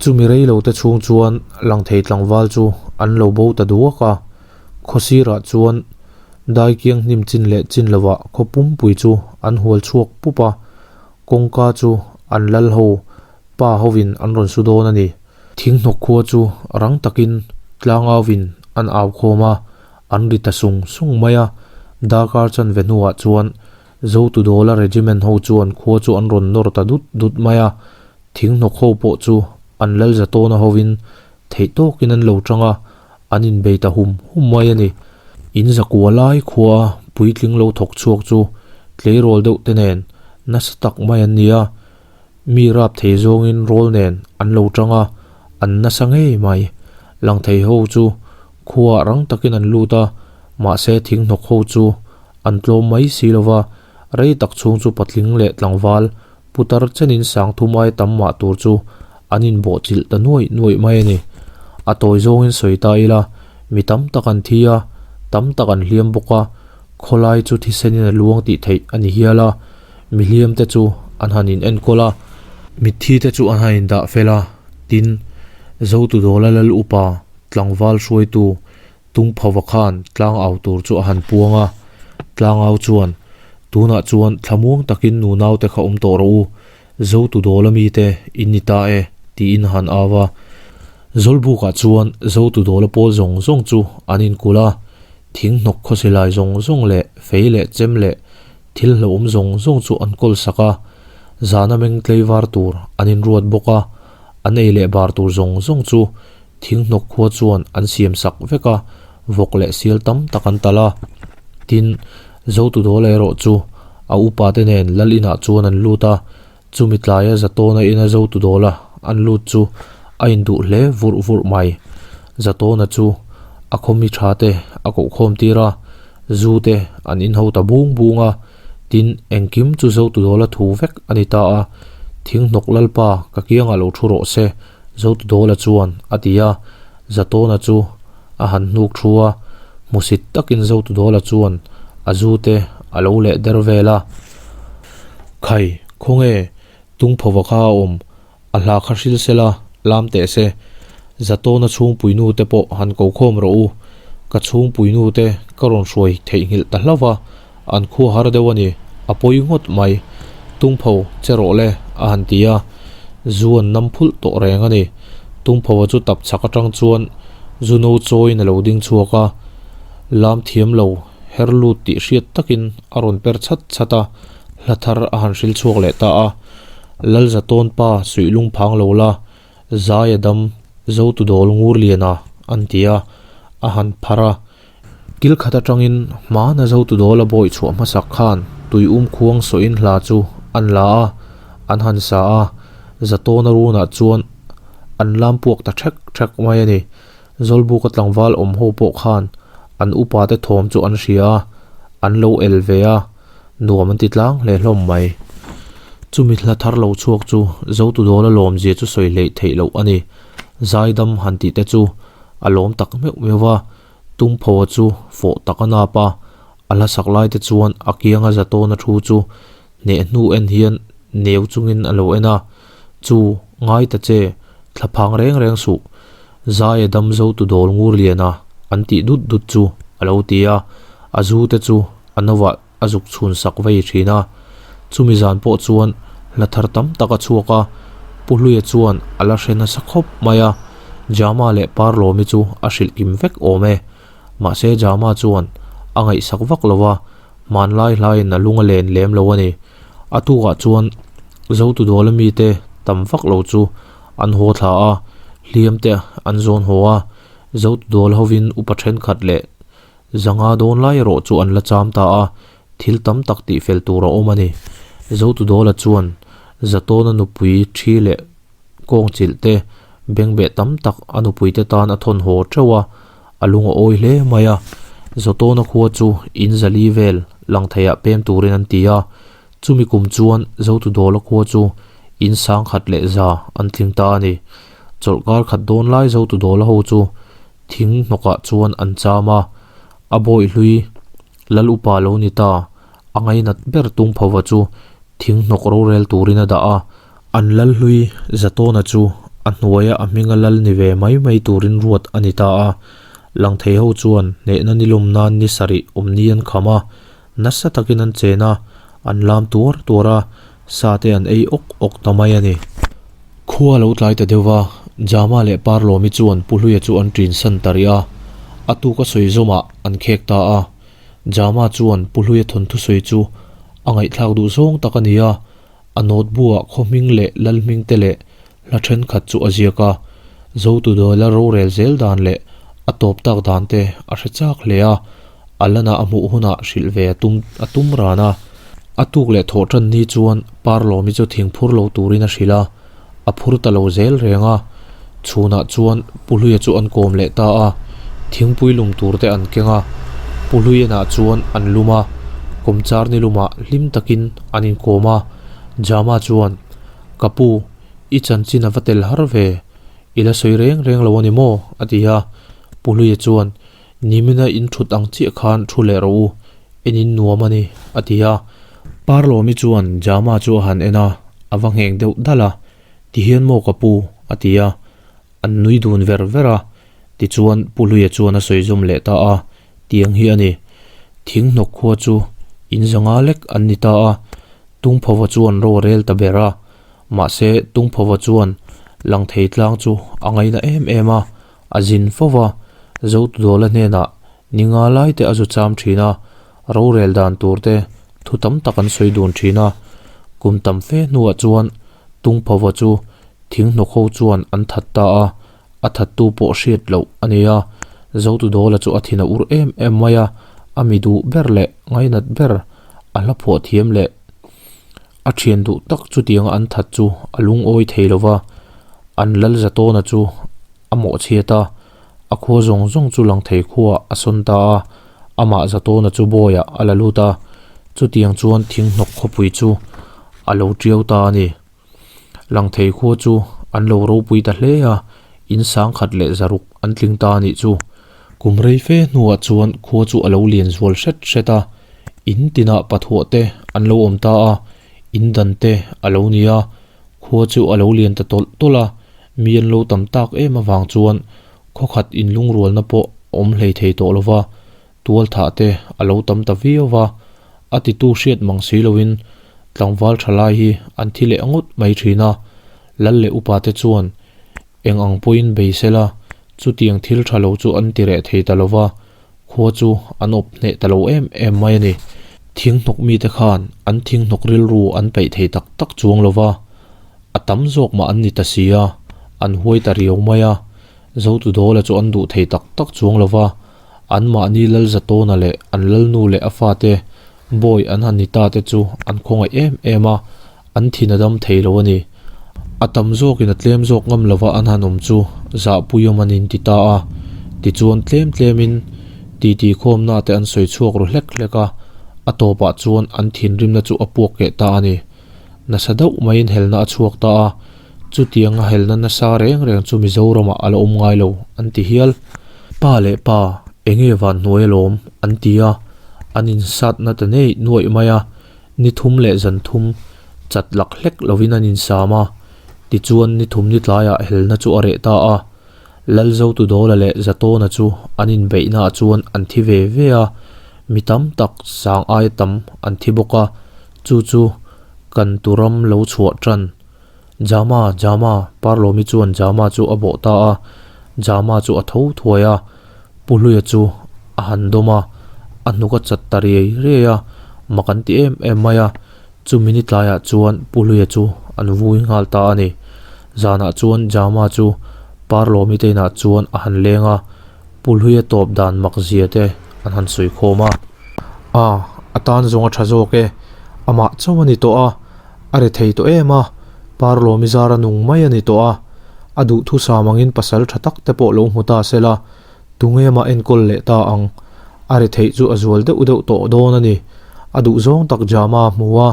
Speaker 1: Chumi rei lo te chhung chuan Langthei tlangval chu an lo bo ta duak a. Khawsirah chuan daikiang hnim chin leh chin lovah khaw pumpui chu an hual chhuak pup a, kawngka chu an lal ho pa hovin an rawn su dawn a ni. Thinghnawk khua chu rang takin tlangauin an au khawm a, an ri ta sung sung mai a. Darkar chanve hnuah chuan Zotudawla Regiment ho chuan khua chu an rawn nawr ta dut dut mai a, thinghnawk ho pawh chu an lal zatawna hovin theih tawkin an lo tang a, an inbei ta hum hum mai a ni. In zakua lai khua puitling lo thawk chhuak chu tleirawl deuh te nen nasa tak mai an ni a, mi rap thei zawngin rawl nen an lo tang a, an nasa ngei mai. Langthei ho chu khuaah rang takin an lut a, mahse thinghnawk ho chu an tlawm mai si lo va, rei tak chhung chu patling leh tlangval Putar chenin sangthum ai tam mah tur chu an inbawhchilh ta nuaih nuaih mai a ni. A tawi zawngin sawi ta ila, mi tam tak an thi a, tam tak an hliam bawk a, khawlai chu thisenin a luang tih theih a ni hial a, mi hliam te chu an han in enkawl a, mitthi te chu an han in dah fel a, tin, Zotudawla lal upa tlangval hruaitu Tungphova khan tlangau tur chu a han puang a, tlangau chuan, Tunah chuan thlamuang takin nunaute kha awm tawh rawh u, Zotudawla mite in ni ta e, tiin a han au a. Zawlbukah chuan Zotudawla pawl zawng zawng chu an inkulh a, thing hnawk khawsi lai zawng zawng leh fei leh chem leh thil hlauhawm zawng zawng chu an kawl sak a, zana meng tleivar tur an inruat bawk a, an ei leh bar tur zawng zawng chu Thinghnawk khua chuan an siam sak vek a, vawk leh sial tam tak an talh a. Tin, Zotudawla erawh chu a upa te nen lal inah chuan an lut a, chumi tlaia Zatawna ina Zotudawla an lut chu a induh hle vurh vurh mai. Zatawna chu a khawmi tha te a kohkhawm tir a, zu te an inho ta bung bung a, tin, engkim chu Zotudawla thu vek a ni ta a, Thinghnawk lalpa ka kiangah lo thu rawh se, Zotudawla chuan a ti a, Zatawna chu a han hnuk thu a, hmusit takin Zotudawla chuan a zu te a lo leh der vel a. Khai, khawnge Tungphova kha a awm, a hla kha hril sela, lam teh se. Zatawna chhungpuinu te pawh han ko khawm rawh u, ka chhungpuinu te ka rawn hruai theihnghilh ta hlauh va, an khua har deuh a ni, a pawi ngawt mai. Tungpho che rawh le, a han ti a, zu an nam phulh tawh reng a ni. Tungphoa chu tap chhak atang chuan zu no chawiin a lo ding chhuak a, lam thiam lo her lut tih hriat takin a rawn per chhat chhat a, hla thar a han hril chhuak leh ta a. Lalzatawn pa suih lung phang lo la, Zai a dam, Zotudawl Ngurliana an ti a, a han pharh a. Kil khat atangin hmana Zotudawl a bawih chhuah hmasak khan tui um khuang sawhin hla chu an la a, an han sa a, Zatawna runah chuan an lam puak ta thek thek mai a ni. Zawlbuka tlangval awm ho pawh khan an upate thawm chu an hria a, an lo el ve a, nuam an ti tlang hle hlawm mai. Chumi hla thar lo chhuak chu Zotudawla lawmzia chu sawi hleih theih loh a ni. Zaidam han tih te chu a lawm tak meuh meuh va, Tungphoa chu fawh tak a nap a, a hla sak lai te chuan a kianga Zatawna thu chu hneh hnu en hian neu chungin a lo en a, Chu, ngai ta che, thla phang reng reng suh, Zaia dam Zotudawl Ngurliana an tih dut dut chu a lo ti a, a zu te chu a novah a zuk chhun sak vei thin a. Chumi zan pawh chuan hla thar tam tak a chhuak a, Pu Hluia chuan a la hre nasa khawp mai a, Jama leh Parlawmi chu a hrilh kim vek awm e. Mahse Jama chuan a ngaihsak vak lo a, hmanlai hlaiin a lung a len lem lo a ni. A tukah chuan Zotudawla mite tam vak lo chu an haw thla a, hliam te an zawn haw a, Zotudawla hovin upa thenkhat leh Zanga dawn lai erawh chu an la cham ta a, thil tam tak tih fel tur a awm a ni. Zotudawla chuan Zatawna nupui thi leh kawng chilh te, bengbeh tam tak a nupui te tan a thawn haw teuh a, a lung a awi hle mai a. Zatawna khua chu in zali vel lang theiah pem turin an ti a, chumi kum chuan Zotudawla khua chu in sang khat leh za an tling ta a ni. Chawlhkar khat dawn lai Zotudawla ho chu Thing hnawkah chuan an cham a, a bawi hlui lal upa lo ni ta, a ngainat ber Tungphova chu thing hnawk rorel turin a dah a, An lal hlui Zatawna chu a hnuaia a hminga lal ni ve mai mai turin ruat a ni ta a. Langthei ho chuan hnehna ni lawm nan ni sarih awm ni an kham a, nasa takin an chen a, an lam tuar tuar a, sa te an ei awk awk ta mai a ni. Khua lo tlai ta deuh va, Jama leh Parlawmi chuan Pu Hluia chu an ṭin san ta rih a, a tuka sawi zawmah an khek ta a. Jama chuan Pu Hluia thawnthu sawi chu a ngaihthlak duh zawng tak a ni a, a notebook-ah khaw hming leh lal hming te leh hla thenkhat chu a ziak a, Zotudawla rorel zel dan leh a tawp tak dan te a hre chak hle a, Alana a hmuh hunah hrilh ve a tum a tum ran a. A tuk leh thawh tan ni chuan Parlawmi chu thing phur lo turin a hrilh a, a phur ta lo zel reng a. Chhunah chuan Pu Hluia chu an kawm leh ta a, thingpui lum tur te an keng a, Pu Hluienah chuan an lum a, kawmchar ni lumah hlim takin an inkawm a, Jama chuan, Ka pu, i chanchin a va tel har ve, i la sawi reng reng lo a ni maw? a ti a, Pu Hluia chuan, Nimina in thut ang chiah khan thu leh rawh u, en in nuam a ni, a ti a. Parlawmi chuan Jama chu a han en a, a va ngheng deuh dal a, Tihian maw ka pu? a ti a, an nui dun ver ver a. Tichuan Pu Hluia chuan a sawi zawm leh ta a, Tiang hi a ni. Thing hnawk khua chu in zanga lek an ni ta a, Tungphova chuan ro a rel ta ber a. Mahse Tungphova chuan Langthei tlang chu a ngaina em em a, a zin fo va, Zotudawla hnenah ni nga lai te a zu cham thin a, rorel dan tur te thu tam tak an sawi dun thin a. Kum tam fe hnuah chuan Tungphova chu thing hnawk ho chuan an that ta a, a thattu pawh hriat loh a ni a. Zotudawla chu a thin a ur em em mai a, a mi duh ber leh ngainat ber a hla phuah thiam leh a thian duh tak chutianga an that chu a lungawi thei lo va, an lal Zatawna chu a mawhchhiat a, a khua zawng zawng chu lang thei khuaah a sawn ta a, amah Zatawna chu bawiah a la lut a, chutiang chuan thing hnawk khawpui chu a lo tiau ta a ni. Lang thei khua chu an lo ropui ta hle a, in sangkhat leh zaruk an tling ta a nih chu. Kum rei fe hnuah chuan khua chu a lo lian zual hret hret a, in tinah pathuah te an lo awm ta a, in dan te a lo ni a, Khua chu a lo lian ta tawlh tawlh a, mi an lo tam tak em avang chuan khawkhat inlungrualna pawh a awm hlei thei tawh lo va, tualthah te a lo tam ta viau va, a titu hriat mang si loin tlangval tha lai hi an thi leh ngawt mai thin a, lal leh upa te chuan eng ang pawhin bei sela chutiang thil tha lo chu an ti reh thei ta lo va, Khua chu an awp hneh ta lo em em mai a ni. Thing hnawk mite khan an thing hnawk rilru an peih thei tak tak chuang lo va, a tam zawk mah an ni ta si a, an huai ta riau mai a. Zotudawla chu an duh thei tak tak chuang lo va, anmahni Lalzatawna leh an Lalnu leh a fate bawi an han ni ta te chu an khawngaih em em a, an thin a dam thei lo a ni. A tam zawkin a tlem zawk ngam lova an han awm chu zahpui awm an inti ta a, tichuan tlem tlemin titi khawmna te an sawi chhuak ru hlek hlek a, a tawpah chuan an thinrimna chu a puak keh ta a ni. Nasa deuh maiin helna a chhuak ta a, chutianga helna nasa reng reng chu Mizoramah a la awm ngai lo an ti hial. Pa leh pa, enge van hnuai alawm an ti a, an insatna ta nei nuaih mai a, Ni thum leh zan thum chat lak hlek lovin an insam a, tichuan ni thum ni tlaiah helna chu a reh ta a. Lalzotudawla leh Zatawna chu an inbeihnaah chuan an thi ve ve a, mi tam tak sang aia tam an thi bawk a, chu chu kan turam lo chhuah tan. Jama, Jama, Parlawmi chuan Jama chu a bawh ta a, Jama chu a tho thuai a, Pu Hluia chu a han dawm a, a hnuk a chat ta riai riai a, mak an ti em em mai a, chumi ni tlaiah chuan Pu Hluia chu an vui nghal ta a ni. Zanah chuan Jama chu Parlawmi te inah chuan a han leng a, Pu Hluia tawp dan mak zia te an han sawi khawm a. A, a tan zawng a tha zawk e, amah chauh a ni tawh a, A ri thei tawh em a, Parlawmi zar a nung mai a ni tawh a, a duhthusam angin pasal tha tak te pawh lo hmu ta se la, tunge mah enkawl leh ta ang. A ri theih chu a zual deuh deuh tawh dawn a ni. A duhzawng tak Jama a hmu a,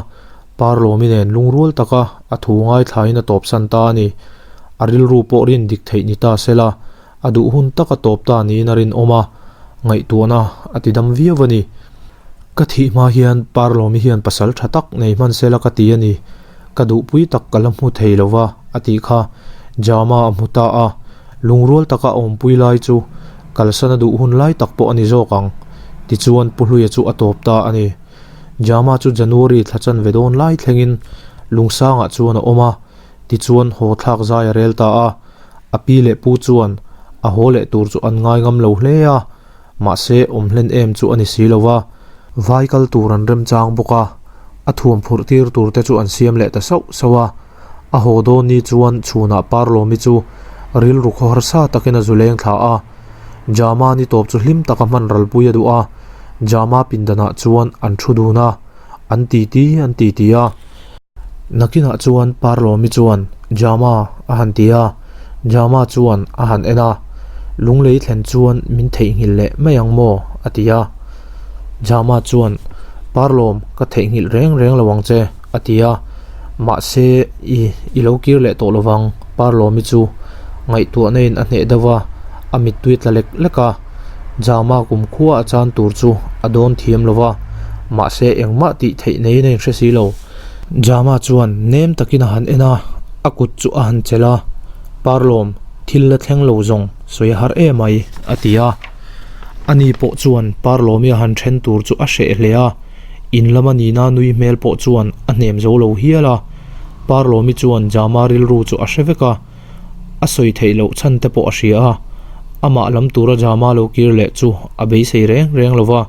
Speaker 1: Parlawmi nen lungrual taka a thu ngaithlain a tawpsan ta a ni. A rilru pawh rin dik theih ni ta se la, a duh hun taka tawp ta niin a rinawm a, ngaihtuahna a ti dam viau a ni. Ka thih hma hian Parlawmi hian pasal tha tak nei hman sela ka ti a ni. Ka duhpui tak ka la hmu thei lo va, a tih kha. Jama a hmu ta a, lungrual taka a awmpui lai chu kalsan a duh hun lai tak pawh a ni zawk ang. Tichuan Pu Hluia chu a tawp ta a ni. Jama chu January thla chanve dawn lai thlengin Lungsangah chuan a awm a, tichuan haw thlak zai a rel ta a. A pi leh pu chuan a haw leh tur chu an ngai ngam lo hle a, mahse awm hlen em chu a ni si lo va, vai kal tur an remchang bawk a, a thuam phurh tir tur te chu an siam leh ta sauh sauh a. A haw dawn ni chuan chhunah Parlawmi chu rilru khaw harsa takin a zu leng thla a, Jama ni tawp chu hlim taka hman ralpui a duh a, Jama pindanah chuan an thu dun a, an titi an titi a. Nakinah chuan Parlawmi chuan Jama a han ti a, Jama chuan a han en a, Lunglei thlen chuan min theihnghilh leh mai ang maw? a ti a. Jama chuan, Parlawm, ka theihnghilh reng reng lo ang che, a ti a. Mahse, i, i lo kir leh tawh lovang, Parlawmi chu ngaihtuahna in a hneh deuh a, a mittui tla lek lek a. Jama kumkhua a chan tur chu a dawn thiam lo va, mahse engmah tih theih neiin a inhre si lo. Jama chuan nem takin a han en a, a kut chu a han chelh a, Parlawm, thil la thleng lo zawng sawi a har em mai, a ti a. Ani pawh chuan Parlawmi a han then tur chu a hreh hle a, in lama nina nui hmel pawh chuan a hnem zo lo hial a. Parlawmi chuan Jama rilru chu a hre vek a. A sawi theih loh chhan te pawh a hria a, amah lam tura Jama lo kir leh chu a beisei reng reng lo va.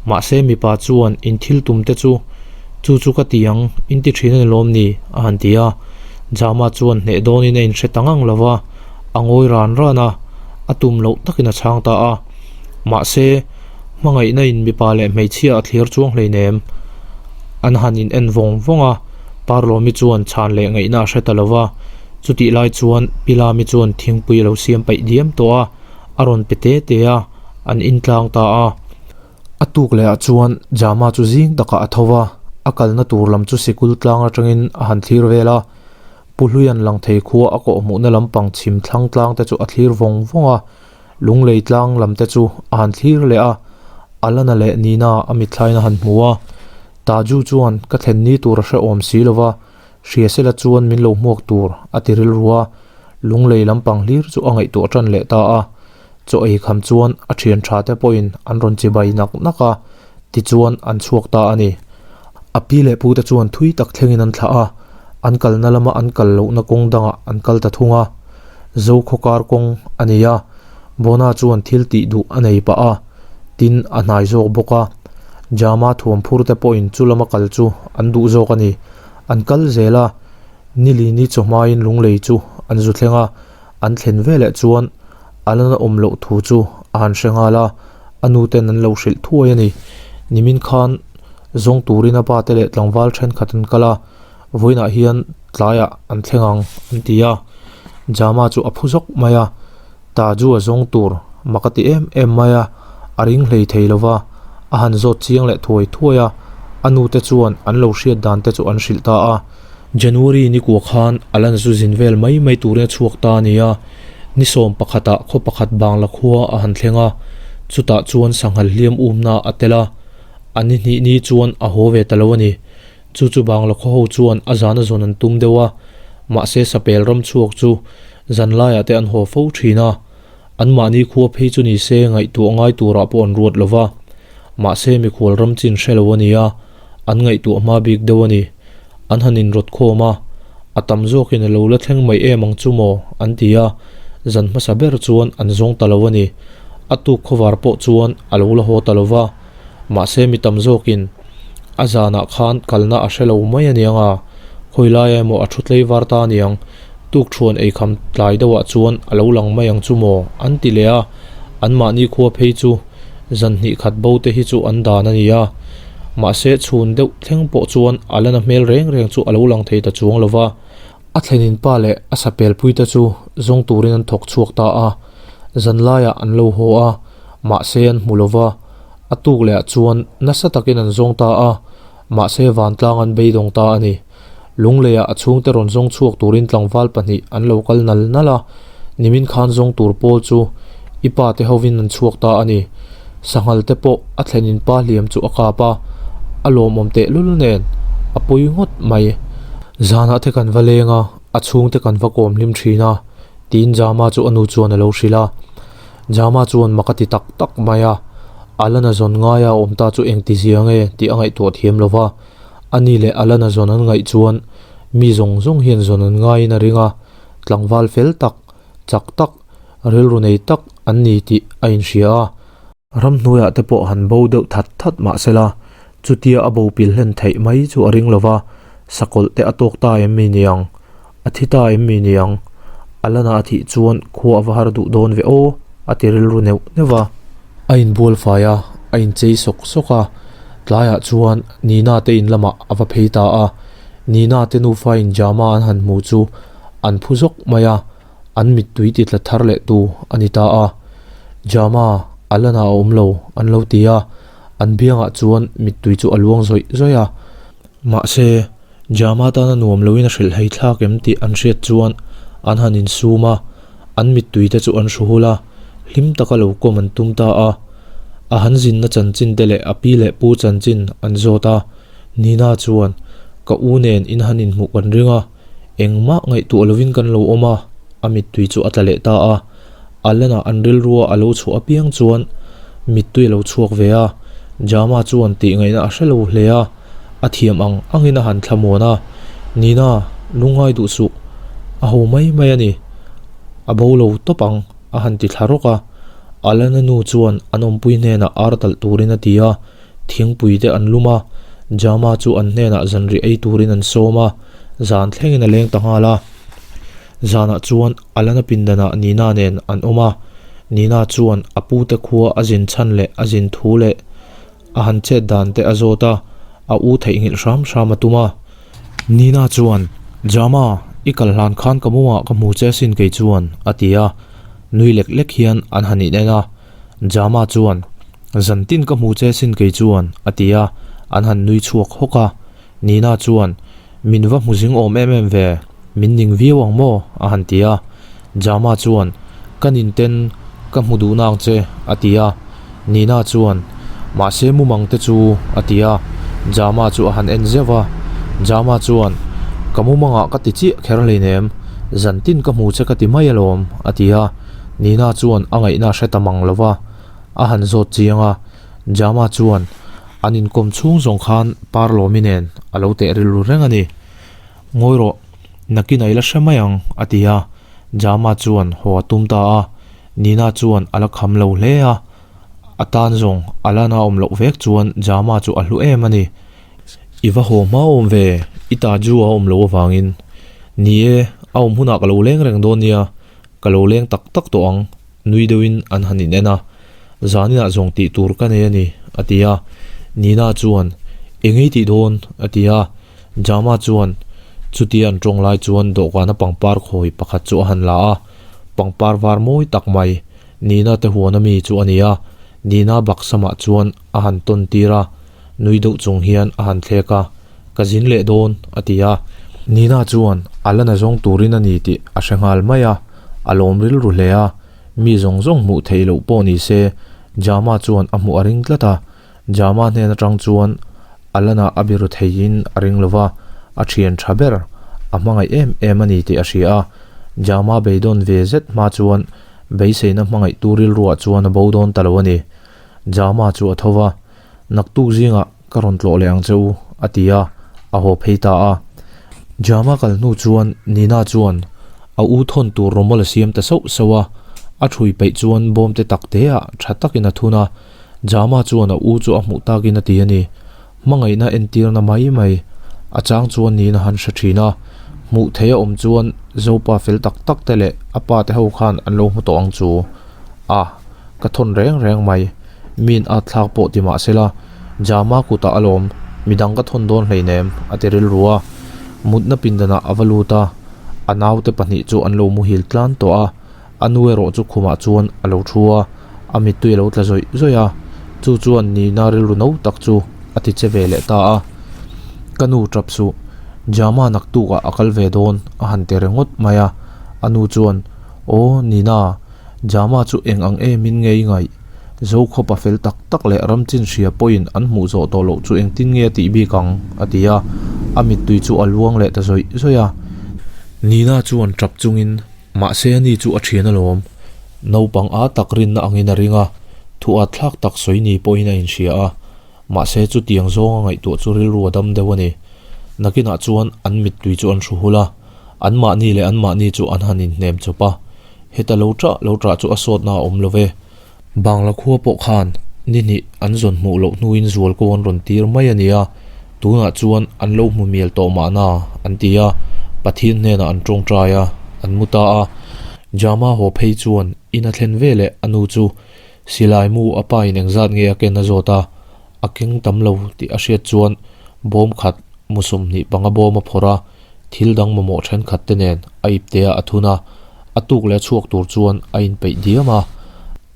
Speaker 1: Mahse mipa chuan in thil tum te chu, chu chu ka ti ang, in ti thin a ni lawm ni? a han ti a. Jama chuan hneh dawnin a inhre ta ngang lo va, a ngawi ran ran a, a tum loh takin a chhang ta a. Mahse, hmangaihna in mipa leh hmeichhia a thlir chuang hleinem. An han in en vawng vawng a. Parlawmi chuan chhan leh ngaihna a hre ta lo va, chutih lai chuan Pi Lami chuan thingpui a lo siam paih diam tawh a, a rawn pe te te a, an intlang ta a. A tuk lehah chuan Jama chu zing takah a tho va, a kalna tur lam chu sikul tlang atangin a han thlir vel a. Pu Hluian Langthei khua a kawhhmuhna lampang chhim thlang tlang te chu a thlir vawng vawng a, Lunglei tlang lam te chu a han thlir leh a, Alana leh Nina a mitthlain a han hmu a. Taju chuan ka thlen ni tur a hrehawm si lo va, Hriasela chuan min lo hmuak tur a ti rilru a, Lunglei lampang hlir chu a ngaihtuah tan leh ta a. Chaw ei kham chuan a thian tha te pawhin an rawn chibai nak nak a, tichuan an chhuak ta a ni. A pi leh pu te chuan thui tak thlengin an thlah a, an kalna lama an kal lohna kawng dangah an kal ta thung a. Zokhaw kar kawng a nei a, Bona chuan thil tih duh a nei pah a, tin a hnai zawk bawk a. Jama thuam phur te pawhin chu lama kal chu an duh zawk a ni. An kal zel a, Nilini chawhmain Lunglei chu an zu thleng a, an thlen veleh chuan a la awm loh thu chu a han hre nghal a, a nu ten an lo hrilh thuai a ni. Nimin khan zawng turin a pa te leh tlangval thenkhat an kal a, vawiinah hian tlaiah an thleng ang an ti a, Jama chu a phu zawk mai a, Taju a zawng tur mak a ti em em mai a, a ring hlei thei lo va, a han zawt chiang leh thuai thuai a, a nu te chuan an lo hriat dan te chu an hrilh ta a. January ni kua khan a lan zu zin vel mai mai turin a chhuak ta a ni a, ni sawm pakhatah khaw pakhat Bangla khua a han thleng a, chutah chuan sanghal hliam umna a tel a, a ni hnih ni chuan a haw ve ta lo a ni. Chu chu Bangla khaw ho chuan a zan a zawn an tum deuh a, mahse sapel ram chhuak chu zan laiah te an haw fo thin a, anmahni khua phei chu ni se ngaihtuah ngai turah pawh an ruat lo va, mahse mikhual ram chin hre lo a ni a, an ngaihtuah hma bik deuh a ni. An han inrawt khawm a, a tam zawkin a lo la thleng mai em ang chu maw? an ti a, zan hmasa ber chuan an zawng ta lo a ni. A tuk khawvar pawh chuan a lo la haw ta lo va, mahse mi tam zawkin a zanah khan kalna a hre lo mai a niang a, khawi lai emaw a thu tlei var ta a niang, tukṭhuan eikham tlai deuhah chuan a lo lang mai ang chu maw? an ti leh a, anmahni khua phei chu zan hnih khat bo te hi chu an dan a ni a, mahse chhun deuh thleng pawh chuan a la na hmel reng reng chu a lo lang thei ta chuang lo va. A thlenin pa leh a sapelpui te chu zawng turin an thawk chhuak ta a, zan laiah an lo haw a, mahse an hmu lo va, a tuk lehah chuan nasa takin an zawng ta a, mahse vantlang an beidawng ta a ni. Lungleiah a chhungte rawn zawng chhuak turin tlangval pahnih an lo kal nal nal a, nimin khan zawng tur pawl chu i pa te hovin an chhuak ta a ni. Sanghal te pawh a thlenin pa hliam chu a kap a, a lawmawm tehlul nen a pawi ngawt mai. Zanah te kan va leng a, a chhungte kan va kawm hlim thin a, tiin Jama chu a nu chuan a lo hrilh a. Jama chuan mak a ti tak tak mai a, Alana zawn ngaia a awm ta chu engti zia nge tih a ngaihtuah thiam lo va. Ani leh Alana zawn an ngaih chuan mi zawng zawng hian zawn an ngaiin a ring a, tlangval fel tak, chak tak, rilru nei tak an ni tih a inhria a. Ramhnuaiah te pawh han bo deuh that that mah sela, chutia a bo pil hlen theih mai chu a ring lo va, sakawlh te a tawk ta em mi niang? A thi ta em mi niang? Alana a thih chuan khua a va har duh dawn ve aw, a ti rilru neuh neuh va. A inbual fai a, a inchei sawk sawk a, tlaiah chuan Nina te in lamah a va phei ta a. Nina te nufa in Jama an han hmu chu an phu zawk mai a. An mittui ti tla thar leh tu a ni ta a, Jama, Alana a awm lo, an lo ti a, an biangah chuan mittui chu a luang zawih zawih a. Mahse, Jama tana nuam loin a hrilh hei thlak em tih an hriat chuan an han insum a, an mittui te chu an hru hul a, hlim taka lo kawm an tum ta a. A han zinna chanchin te leh a pi leh pu chanchin an zawt a, Nina chuan, Ka u nen in han inhmuh kan ring a, Engmah ngaihtuah lovin kan lo awm a, a mittui chu a tla leh ta a. Alana an rilrua a lo chhuah apiang chuan mittui a lo chhuak ve a, Jama chuan tih ngaihna a hre lo hle a, a thiam ang angin a han thlamuan a, Nina, lungngai duh suh, a ho mai mai a ni, a bo lo tawp ang, a han ti thla rawk a. Alana nu chuan an awmpui hnenah ar talh turin a ti a. Thingpui te an lum a, Jama chu an hnenah zanriah ei turin an sawm a, zan thlengin a leng ta nghal a. Zanah chuan Alana pindanah Nina nen an awm a, Nina chuan a pute khua a zin chhan leh a zin thu leh a han chet dan te a zawt a, a u theihnghilh hram hram a tum a. Nina chuan, Jama, i kal hlan khan ka mumah ka hmu che asin kei chuan, a ti a, nui lek lek hian an han inen a. Jama chuan, Zan tin ka hmu che sin kei chuan, a ti a, an han nui chhuak hawk a. Nina chuan, Min va hmu zing awm em em ve, min ning viau ang maw? a han ti a. Jama chuan, Ka nin ten ka hmu duh nang che, a ti a. Nina chuan, Mahse mumang te chu, a ti a. Jama chu a han en zeuh a. Jama chuan, Ka mumangah ka ti chiah kher hleinem, zan tin ka hmu che ka ti mai alawm, a ti a. Nina chuan a ngaihna hre ta mang lo va, a han zawt chiang a. Jama chuan an inkawm chhung zawng khan Parlawmi nen a lo teh rilru reng a ni. Ngawi rawh, nakin a ila hre mai ang, a ti a. Jama chuan haw a tum ta a. Nina chuan a la kham lo hle a. A tan zawng a la na awm loh vek chuan Jama chu a hlu em a ni. I va haw hma awm ve, i ta ju a awm loh avangin. Ni e, a awm hunah ka lo leng reng dawn nia. Ka lo leng tak tak tawh ang, nui deuhin an han in en a. Zaninah zawng tih tur ka nei a ni, a ti a. Nina chuan, Eng ei tih dawn? a ti a. Jama chuan chutia an tawng lai chuan dawhkana pangpar khawi pakhat chu a han la a. Pangpar var mawi tak mai, Nina te huan ami chu a ni a. Nina baksamah chuan a han tawn tir a, nui deuh chung hian a han thlek a. Ka zin leh dawn, a ti a. Nina chuan a la nazawng turin a ni tih a hre nghal mai a, a lawm rilru hle a. Mi zawng zawng hmuh theih loh pawh ni se, Jama chuan a hmuh a ring tlat a. Jama hnen atang chuan a lanah a biru theiin a ring lo va, a thian tha ber, a hmangaih em em a ni tih a hria a. Jama beidawn ve zet hma chuan beiseina hmangaihtu rilruah chuan a bo dawn ta lo a ni. Jama chu a tho va. Naktuk zingah ka rawn tlawh leh ang che u, a ti a, a haw phei ta a. Jama kal hnu chuan Nina chuan a u thawn tur rawmawl a siam ta sauh sauh a, a thui peih chuan bawm te tak te ah tha takin a thun a. Jama chuan a u chu a hmuh takin a ti a ni. Hmangaihna entirna mai mai a chang chuan Nina han hre thin a, hmuh theih a awm chuan Zopa fel tak tak te leh a pa te ho khan an lo hmu tawh ang chu. A, ka thawn reng reng mai. Min at thlak pawh ti mah sela, Jama kutah alawm, midang ka thawn dawn hleinem, a ti rilru a. Mutna pindanah a va lut a, a naute pahnih chu an lo muhil tlan tawh a, a nu erawh chu khumah chuan a lo thu a, a mittui a lo tla zawih zawih a, chu chuan Nina rilru no tak chu a ti che ve leh ta a. Ka nu tap suh, Jama naktukah a kal ve dawn, a han ti ringawt mai a, a nu chuan, Aw, Nina, Jama chu eng ang emin nge i ngaih? Zokhawpa fel tak tak leh ramchin hria pawhin an hmuh zawh tawh loh chu engtin nge a tih bik ang? a ti a. A mittui chu a luang leh ta zawih zawih a. Nina chuan tap chungin, Mahse ani chu a thian alawm. Naupang a tak rinna angin a ring a, thu at thlak tak sawi ni pawhin a inhria a. Mahse chutiang zawnga ngaihtuah chu rilru a dam deuh a ni. Nakinah chuan an mittui chu an hru hul a, anmahni leh anmahni chu an han inhnem chawp a. Heta lo ṭah lo ṭah chu a sawtna a awm lo ve. Bangla khua pawh khan ni hnih an zawn hmuh loh hnuin zualko an rawn tir mai a nia, tunah chuan an lo hmu mial tawh mahna an ti a, Pathian hnenah an tawngtai a, an mu ta a. Jama haw phei chuan in a thlen ve leh a nu chu silai mu a pa in engzat nge a ken a zawt a, a keng tam lo tih a hriat chuan bawm khat mu 25 bawm a phawrh a, thil dang mamawh thenkhat te nen a ipte ah a thun a, a tuk leh chhuak tur chuan a inpeih diam a.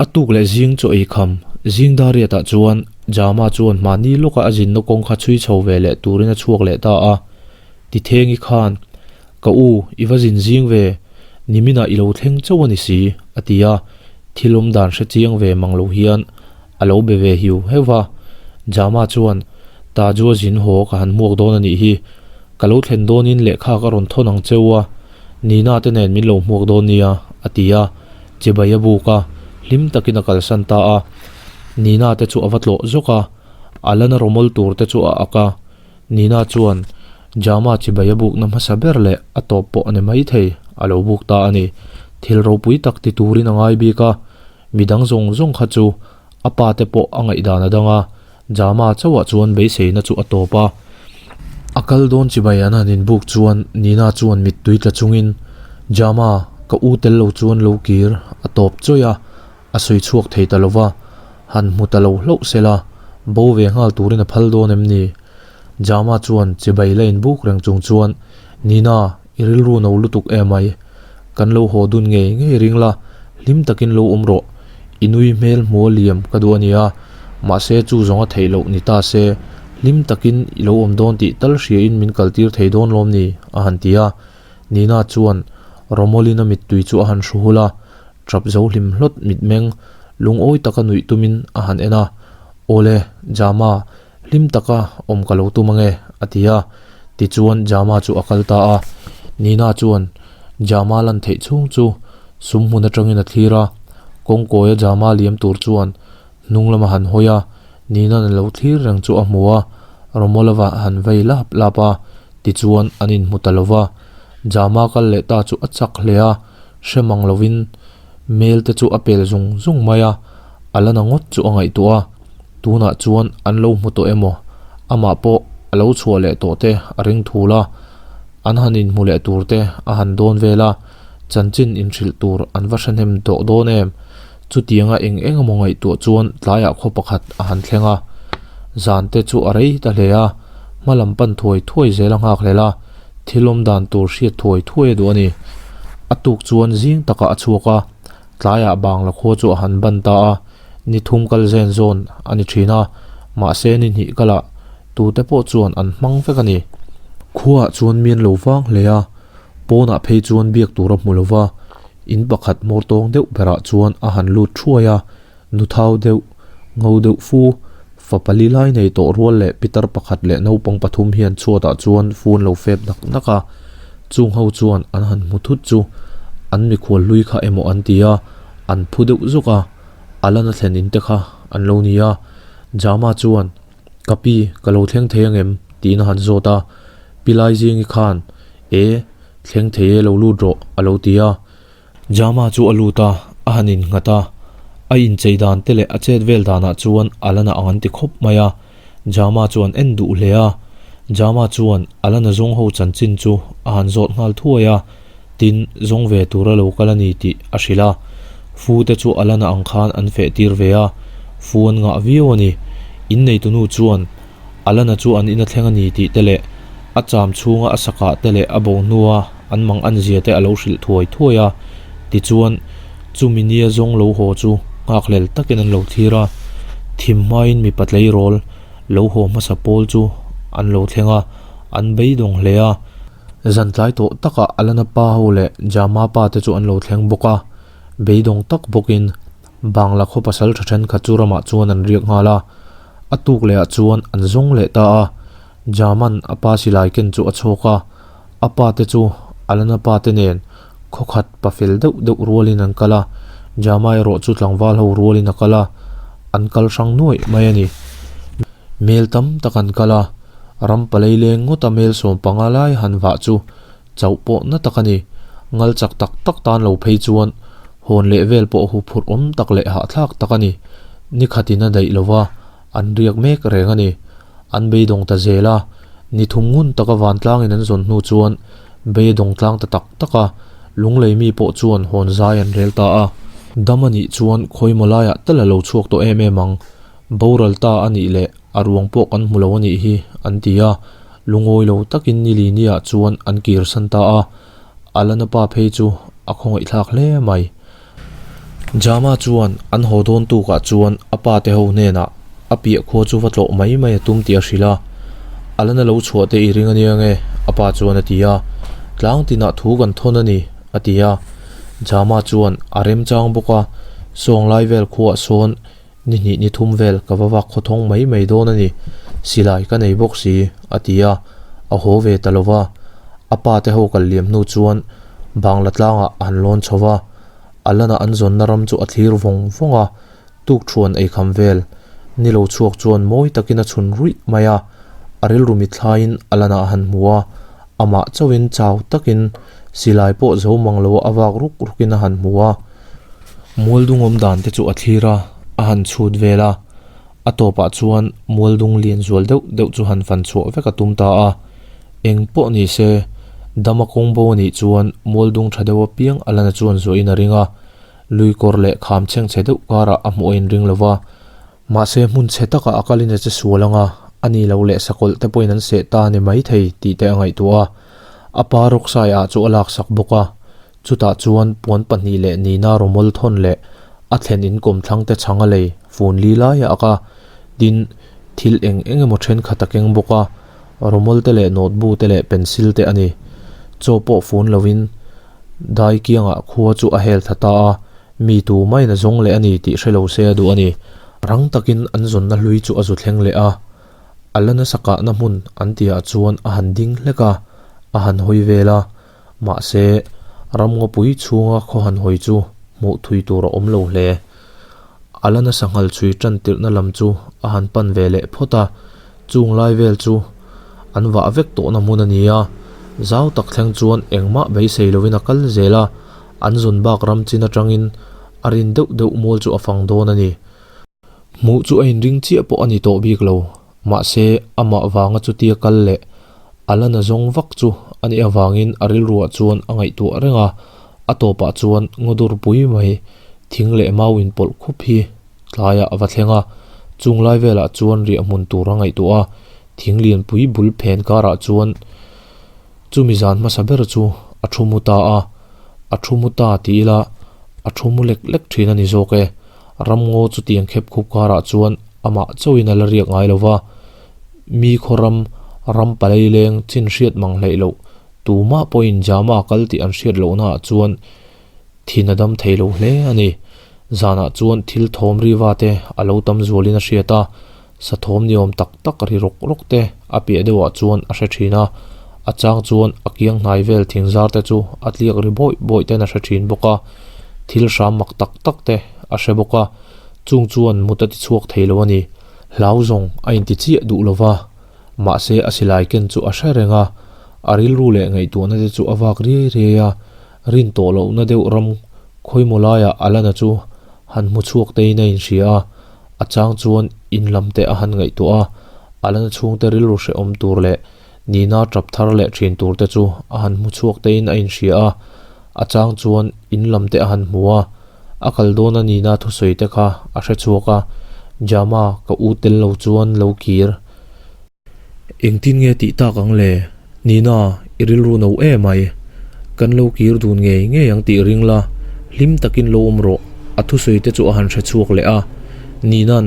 Speaker 1: A tuk leh zing chaw ei kham zing dariat ah chuan Jama chuan mahni lawka a zinna kawng kha chhui chho ve leh turin a chhuak leh ta a, Tithengi khan, Ka u, i va zin zing ve, niminah i lo thleng chauh a ni si, a ti a, thil awm dan hre chiang ve mang lo hian a lo be ve hiu heuh va. Jama chuan, Tajua zin haw ka han hmuak dawn a nih hi, Ka lo thlen dawnin lehkha ka rawn thawn ang cheu a, Nina te nen min lo hmuak dawn nia, a ti a, chibai a buk a, hlim takin a kalsan ta a. Nina te chu a va tlawh zawk a, Alana rawmawl tur te chu a ak a. Nina chuan Jama chibai a bukna hmasa ber leh a tawp pawh a ni maithei, a lo buk ta a ni. Thil ropui tak ti turin a ngai bik a, midang zawng zawng kha chu a pa te pawh a ngaihdan a dang a, Jama chauhah chuan beiseina chu a tawp a. A kal dawn chibai an han inbuk chuan Nina chuan mittui tla chungin, Jama, ka u tel lo chuan lo kir a tawp chawih a, a sawi chhuak thei ta lo va, han hmu ta lo hlauh se la, bo ve nghal turin a phal dawn em ni? Jama chuan chibai la inbuk reng chung chuan, Nina, i rilru no lutuk emai, kan lo haw dun ngei ngei ring la, hlim takin lo awm rawh, i nui hmel hmua liam ka duh a nia, mahse chu zawng a theih loh ni ta se, hlim takin i lo awm dawn tih tal hriain min kaltir thei dawn lawm ni? a han ti a. Nina chuan Romolina mittui chu a han hru hul a, tap zo hlim hlawt mitmeng lungawi taka nuih tumin a han en a, Awle, Jama, Hlim taka awm ka lo tum ange, a ti a. Tichuan Jama chu a kal ta a. Nina chuan Jama lan theih chhung chu sum hmun atangin a thlir a. Kawngkawia Jama liam tur chuan hnung lama han hawi a, Nina'n a lo thlir reng chu a hmu a. Romolova han vei lap lap a, tichuan an inhmu ta lo va. Jama kal leh ta chu a chak hle a, hre mang lovin Mel te chu a pel zung zung mai a, a la na ngawt chu a ngaihtuah a. Tunah chuan an lo hmu tawh emaw? Amah pawh a lo chhuah leh tawh te a ring thul a, an han inhmu leh tur te a han dawn vel a, chanchin inhrilh tur an va hrehnem tawh dawn em? Chutianga eng eng emaw ngaihtuah chuan tlaiah khaw pakhat a han thleng a, zan te chu a rei ta hle a, hma lam pan thuai thuai zel a nghak hlel a, thil awm dan tur hriat thuai thuai a duh a ni. A tuk chuan zing takah a chhuak a, tlaiah bangla khua chu a han ban ta a. Ni thum kal zen zawn a ni thin a, mahse ni hnih kalah tute pawh chuan an hmang vek a ni. Khuaah chuan mian lo vang hle a, pawnah phei chuan biak tur a hmu lo va, in pakhat hmawr tawng deuh berah chuan a han lut thuai a, nu thau deuh, ngo deuh fu, fa pali lai nei tawh rual leh pitar pakhat leh naupang pathum hian chhuatah chuan fun lo fep nak nak a, chung ho chuan an han hmu thut chu an mikhual hlui kha emaw an ti a, an phu deuh zuk a. A lana thlen in te kha an lo ni a, Jama chuan, Ka pi, ka lo thleng thei angem? tiin a han zawt a. Pi Laizingi khan, E, thleng thei e, lo lut rawh, a lo ti a. Jama chu a lut a, a han innghat a. A inchei dan te leh a chet vel danah chuan a lana ang an ti khawp mai a. Jama chuan en duh hle a. Jama chuan a lana zawng ho chanchin chu a han zawt nghal thuai a. Tin, zawng ve tura lo kal a ni tih a hrilh a. Fu te chu a lana ang khan an feh tir ve a, fu an ngah viau a ni. Inneitunu chuan a lana chu an in a thleng a ni tih te leh a cham chhunga a sakah te leh a bo hnua an mang an zia te a lo hrilh thuai thuai a. Tichuan, chumi nia zawng lo haw chu nghakhlel takin an lo thlir a. Thim hmain mipa tleirawl lo haw hmasa pawl chu an lo thleng a, an beidawng hle a. Zan tlai tawh takah Alana pa ho leh Jama pa te chu an lo thleng bawk a, beidawng tak bawkin Bangla khaw pasal tha thenkhat chu ramah chuan an riak nghal a, a tuk lehah chuan an zawng leh ta a. Jama'n a pa silai ken chu a chhawk a, a pa te chu Alana pa te nen khaw khat pa fel deuh deuh rualin an kal a, Jama erawh chu tlangval ho rualin a kal a, an kal hrang nuaih mai a ni. Mel tam tak an kal a, ram palei leng ngawta mel 15 lai han vah chu chauh pawh na tak a ni. Ngal chak tak tak tan lo phei chuan hawn leh vel pawh huphurh awm tak leh hahthlak tak a ni. Ni khatin a daih lo va, an riak mek reng a ni. An beidawng ta zel a, ni thum ngun taka vantlangin an zawn hnu chuan bei a dawng tlang ta tak tak a, lunglei mi pawh chuan hawn zai an rel ta a. Dam a nih chuan khawimaw laiah tal a lo chhuak tawh em em ang, boral ta a nih leh a ruang pawh kan hmu lo a nih hi, an ti a, lungawi lo takin ni li niah chuan an kir san ta a, Alana pa phei chu a khawngaihthlak hle mai. Jama chuan an haw dawn tukah chuan a pa te ho hnenah a piah khua chu va tlawh mai mai a tum tih a hrilh a, Alana lo chhuah te i ring a nia nge? a pa chuan a ti a, Tlang tinah thu kan thawn a ni, a ti a. Jama chuan a remchang bawk a, Sawng lai vel khuaah sawn Ni hnih ni thum vel ka va vak khawthawng mai mai dawn a ni, silai ka nei bawk si, a ti a, a haw ve ta lo va. A pa te ho kal liam hnu chuan Bangla tlangah a han lawn chho va, Alana an zawnna ram chu a thlir vawng vawng a, tukthuan eikham vel ni lo chhuak chuan mawi takin a chhun ruih mai a, a rilru mitthlaiin Alana a han hmu a, amah chauhin chau takin silai pawh zo mang lo a vak ruk rukin a han hmu a. Mualdung awm dan te chu a thlir a, a han chhut vel a, a tawpah chuan mualdung lian zual deuh deuh chu han fan chhuah vek a tum ta a. Eng pawh ni se, dama kawng bo a nih chuan mualdung tha deuh apiang a lana chuan zuahin a ring a, lui kawr leh kham chhengchhe deuh karah a hmuh a inring lo va. Mahse hmun chhe takah a kalin a che sual ang a, a ni lo leh sakawlh te pawhin an seh ta a ni maithei tih te a ngaihtuah a. A pa rawksai ah chu a laksak bawk a, Chutah chuan puan pahnih leh nina rawmawl thawn leh a thlen inkawm thlang te chhang a lei fun li lai a ak a, tin, thil eng eng emaw thenkhat a keng bawk a, rawmawl te leh notebook te leh pencil te a ni. Chaw pawh fun lovin dai kiangah khua chu a hel tha ta a, mi tu maiin a zawng leh a ni tih hre lo se a duh a ni. Rang takin an zawnna hlui chu a zu thleng leh a, a la nasa kahna hmun an tihah chuan a han ding hlek a, a han hawi vel a. Mahse, ramngawpui chhunga khaw han hawi chu hmuh thui tur a awm lo hle. A la nasa nghal chhui tan tirhna lam chu a han pan ve leh phawt a, chung lai vel chu an vah vek tawhna hmun a ni a, zau tak thleng chuan engmah beisei lovin a kal zel a, an zawn bak ram chin atangin a rin deuh deuh mual chu a fang dawn a ni. Hmuh chu a inring chiah pawh a ni tawh bik lo, mahse amah vanga chutia kal leh a la na zawng vak chu a nih avangin a rilruah chuan a ngaihtuah reng a, a tawpah chuan ngawdur pui mai thing leh mau inpawlh khup hi tlaiah a va thleng a, chung lai velah chuan riah hmun tur a ngaihtuah a, thing lianpui bul phen karah chuan chumi zan hmasa ber chu a thu mu ta a, a thu mu ta ti ila a thu mu lek lek thin a ni zawk e. Ramngaw chutiang khep khup karah chuan amah chauhin a la riak ngai lo va, mi khaw ram, ram palei leng chin hriat mang hleih loh, tumah pawhin Jama a kal tih an hriat lohnaah chuan thin a dam thei lo hle a ni. Zanah chuan thil thawm riva te a lo tam zualin a hriat a, sa thawm ni awm tak tak ri rawk rawk te a piah deuhah chuan a hre thin a, a chang chuan a kiang hnai vel thing zar te chu a tliak ri bawih bawih ten a hre thin bawk a, thil hram mak tak tak te a hre bawk a, chung chuan mut a ti chhuak thei lo a ni. Hlau zawng a inti chiah duh lo va, mahse a silai ken chu a hre reng a, a rilru leh ngaihtuahna te chu a vak riai riai a, rin tawh lohna deuh ram khawimaw laiah a lana chu han hmu chhuak teiin a inhria a, A chang chuan in lam te a han ngaihtuah a, a la na chhungte rilru hrehawm tur leh nihna tap thar leh thin tur te chu a han hmu chhuak teiin a inhria a. A chang chuan in lam te a han hmu a, a kal dawn a nihna thusawi te kha a hre chhuak a, Jama, ka u tel lo chuan lo kir. Engtin nge tih tak ang le? Nina, i rilru no em ai. Kan lo kir dun ngei ngei ang tih ring la, hlim takin lo awm rawh, a thusawi te chu a han hre chhuak leh a. Nina'n,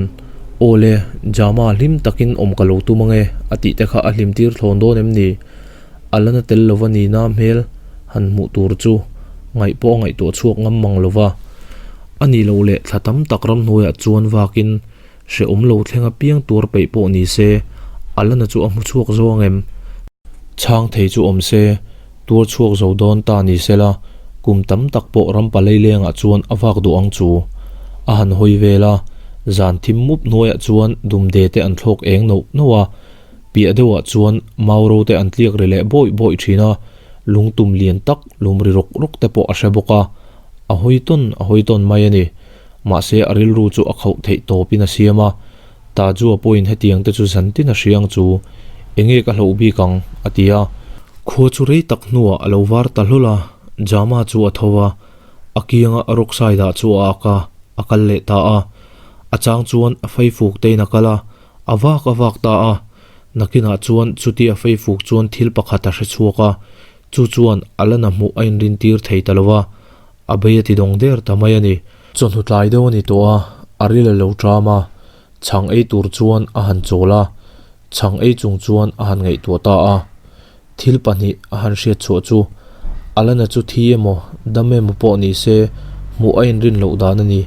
Speaker 1: Aw le, Jama hlim takin awm ka lo tum ange, a tih te kha a hlim tir thlawn dawn em ni? A la na tel lova Nina hmel han hmuh tur chu ngaih pawh a ngaihtuah chhuak ngam mang lova. A nih loh leh thla tam tak ramhnuaiah chuan vakin Hrehawm lo thleng apiang tuar peih pawh ni se, Alana chu a hmu chhuak zo ang em? Chhang thei chu awm se, tuar chhuak zo dawn ta ni sela, kum tam tak pawh ram palei lengah chuan a vak duh ang chu. A han hawi vel a, zan thim mup hnuaiah chuan dumde te an thlawk eng noh noh a, piah deuhah chuan mauro te an tliak ri leh bawih bawih thin a, lungtum lian tak lum ri rawk rawk te pawh a hre bawk a, a hawi tawn a hawi tawn mai a ni. Mahse a rilru chu a khauh theih tawpin a siam a, Tajua pawhin hetiang te chu zan tin a hria ang chu, enge ka hloh bik ang? a ti a. Khua chu rei tak hnuah a lo var ta hlawl a, Jama chu a tho a, a kianga a rock side ah chu a ak a, a kal leh ta a. A chang chuan a feifuk tein a kal a, a vak a vak ta a. Nakinah chuan chutia a feifuk chuan thil pakhat a hre chhuak a, chu chuan a la na hmuh a inrintir thei ta lo a, A bei a ti dawng der ta mai a ni. Chawhnu tlai deuh a ni tawh a, a ril a lo ṭam a, chhang ei tur chuan a han chawl a, chhang ei chung chuan a han ngaihtuah ta a. Thil pahnih a han hriat chhuah chu, Alana chu thi emaw, dam emaw pawh ni se, hmuh a inrin loh dan a ni.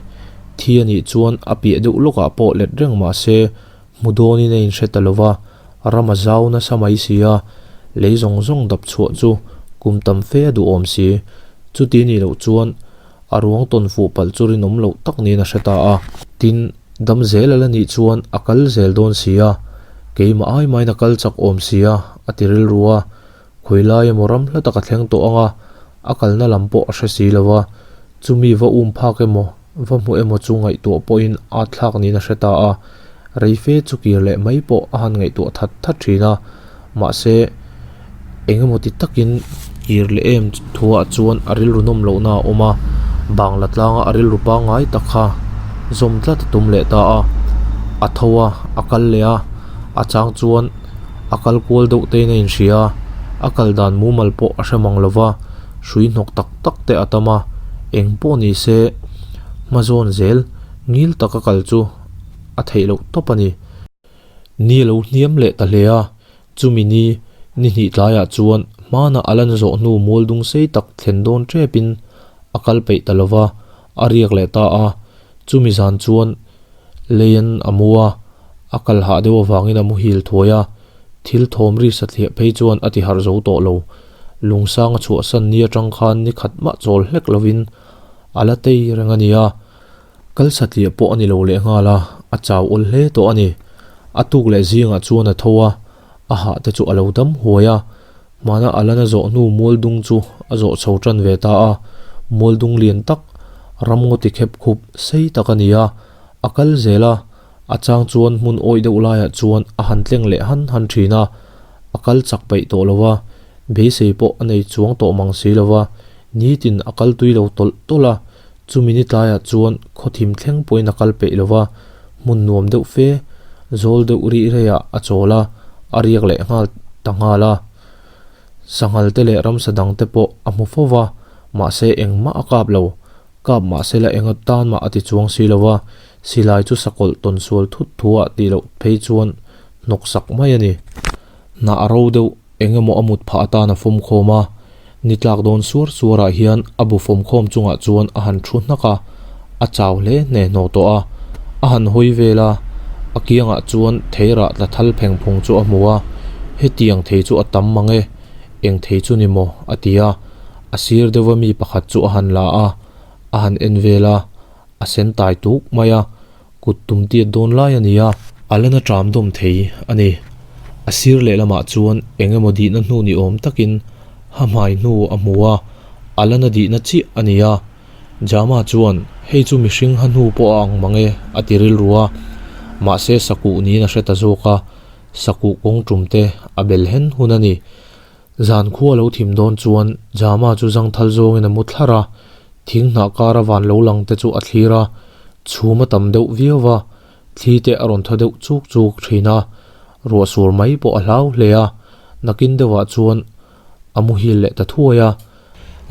Speaker 1: Thi a nih chuan a piah deuh lawkah pawh let reng mah se, hmu dawnin a inhre ta lo va, ram a zau nasa mai si a, lei zawng zawng dap chhuah chu kum tam fe a duhawm si. Chuti nih loh chuan a ruang tawn fuh palh chu rinawm loh tak niin a hre ta a. Tin, dam zel a la nih chuan a kal zel dawn si a, keimah ai maiin a kal chak awm si a, a ti rilru a. Khawi lai emaw ram hla tak a thleng tawh ang a, a kalna lam pawh a hre si lo a, chumi va um phak emaw, va hmu emaw chu ngaihtuah pawhin a thlak niin a hre ta a, rei fe chu kir leh mai pawh a han ngaihtuah that that thin a, mahse eng emaw ti takin kir leh em thuah chuan a rilru nawm lohna a awm a, bangla tlanga a rilru pangngai tak kha zawm tlat a tum leh ta a, a tho a, a kal leh a, a chang chuan. A kal kual deuh te in a inhria a, a kal dan mumal pawh a hre mang lo va, hrui hnawk tak tak te a tam a, eng pawh ni se hma zawn zel ngil taka kal chu a theih loh tawp a ni. Ni a lo hniam leh ta hle a, chumi ni ni hnih tlaiah chuan hmanah a lan zawh hnu mual dung sei tak thlen dawn tepin a kal peih ta lo va, a riak leh ta a, chumi zan chuan Leian a mu a, a kal hah deuh avangin a muhil thuai a, thil thawm ri satliah phei chuan a ti harh zo tawh lo. Lungsang a chhuahsan ni atang khan ni khat mah chawl hlek lovin a la tei reng a ni a, kal satliah pawh a ni lo lehnghal a, a chau awl hle tawh a ni. A tuk leh zingah chuan a tho a, a hah te chu a lo dam huai a, Hmana a lana zawh hnu Mualdung chu a zawh chho tan ve ta a, Mualdung lian tak, ram ngaw ti khep khup sei tak a ni a, a kal zel a, a chang chuan hmun awih deuh laiah chuan a han tleng leh han han thin a, a kal chak peih tawh lo va, beisei pawh a nei chuang tawh mang si lo va, nitin a kal tui lo tawlh tawlh a, chumi ni tlaiah chuan khawthim thleng pawhin a kal peih lo va, hmun nuam deuh fe, zawl deuh rih reiah a chawl a, a riak leh nghal ta nghal a. Sanghal te leh ramsa dang te pawh a hmu fo va, mahse engmah a kap lo. Kap mahse la enga tan mah a ti chuang si lo va, silai chu sakawlh tawn sual thut thuah tih loh phei chuan hnawk sak mai a ni. Hnah a ro deuh eng emaw a mut phah atan a fawm khawm a, ni tlak dawn suar suarah hian a bu fawm khawm chungah chuan a han thu hnak a, a chau hle hne hnawh tawh a, a han hawi vel a, a kiangah chuan theirah tla thal pheng phung chu a hmu a, hetiang thei chu a tam mang e, eng thei chu ni maw a ti a, a sir deuha mi pakhat chu a han la a, a han en vel a, a sen tai tuk mai a. Kut tum tiat dawn lai a ni a, a la na ṭam dawm thei a ni. A sir lehlamah chuan eng emaw dihna hnu ni awm takin ha hmai hnu a hmu a, a la na dihna chiah a ni a. Jama chuan, Hei chu mihring ha hnu pawh a ang mang e, a ti rilru a. Mahse sakuh niin a hre ta zawk a, sakuh kawng ṭum te a bel hen hun a ni. Zan khua lo thim dawn chuan Jama chu zangthal zawngin a mu thlar a, thing hnah kara van lo lang te chu a thlir a, chhum a tam deuh viau va, thli te a rawn thaw deuh chuk chuk thin a, ruah sur mai pawh a hlau hle a, nakin deuhah chuan a muhil leh ta thuai a.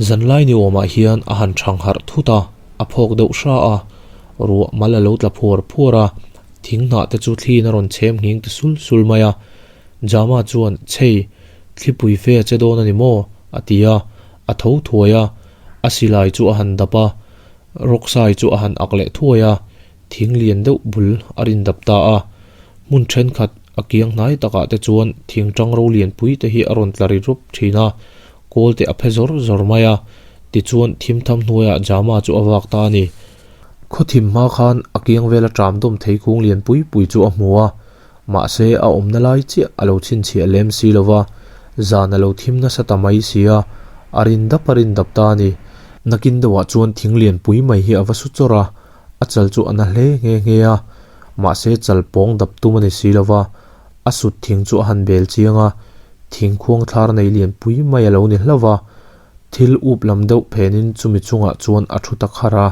Speaker 1: Zanlai ni awmah hian a han thang harh thut a, a phawk deuh hra a, ruah mal a lo tla phuar phuar a, thing hnah te chu thliin a rawn chhem nghing ta sul sul mai a. Jama chuan, Chhei, thlipui fe a che dawn a ni maw? a ti a, a tho thuai a, a silai chu a han dap a, rawksai chu a han ak leh thuai a, thing lian deuh bul a rin dap ta a. Hmun thenkhat A kiang hnai takah te chuan thing tang ro lianpui te hi a rawn tla ri rup thin a, kawl te a phe zawr zawr mai a, tichuan thim tham hnuaiah Jama chu a vak ta a ni. Khaw thim hma khan a kiang vela ṭam dawm thei kung lian pui pui chu a hmu a, mahse a awmna lai chiah a lo chhinchhiah lem si lo va, zan a lo thim nasa ta mai si a, a rin dap a rin dap ta a ni. Nakin deuhah chuan thing lian pui mai hi a va su chawrh a, a chal chu a na hle nghe nghe a, mahse chal pawng dap tum a ni si lo va, a sut thing chu a han bel chiang a, thing khuang thlar nei lian pui mai a lo ni hlauh va, thil up lam deuh phenin chumi chungah chuan a thu ta kharh a,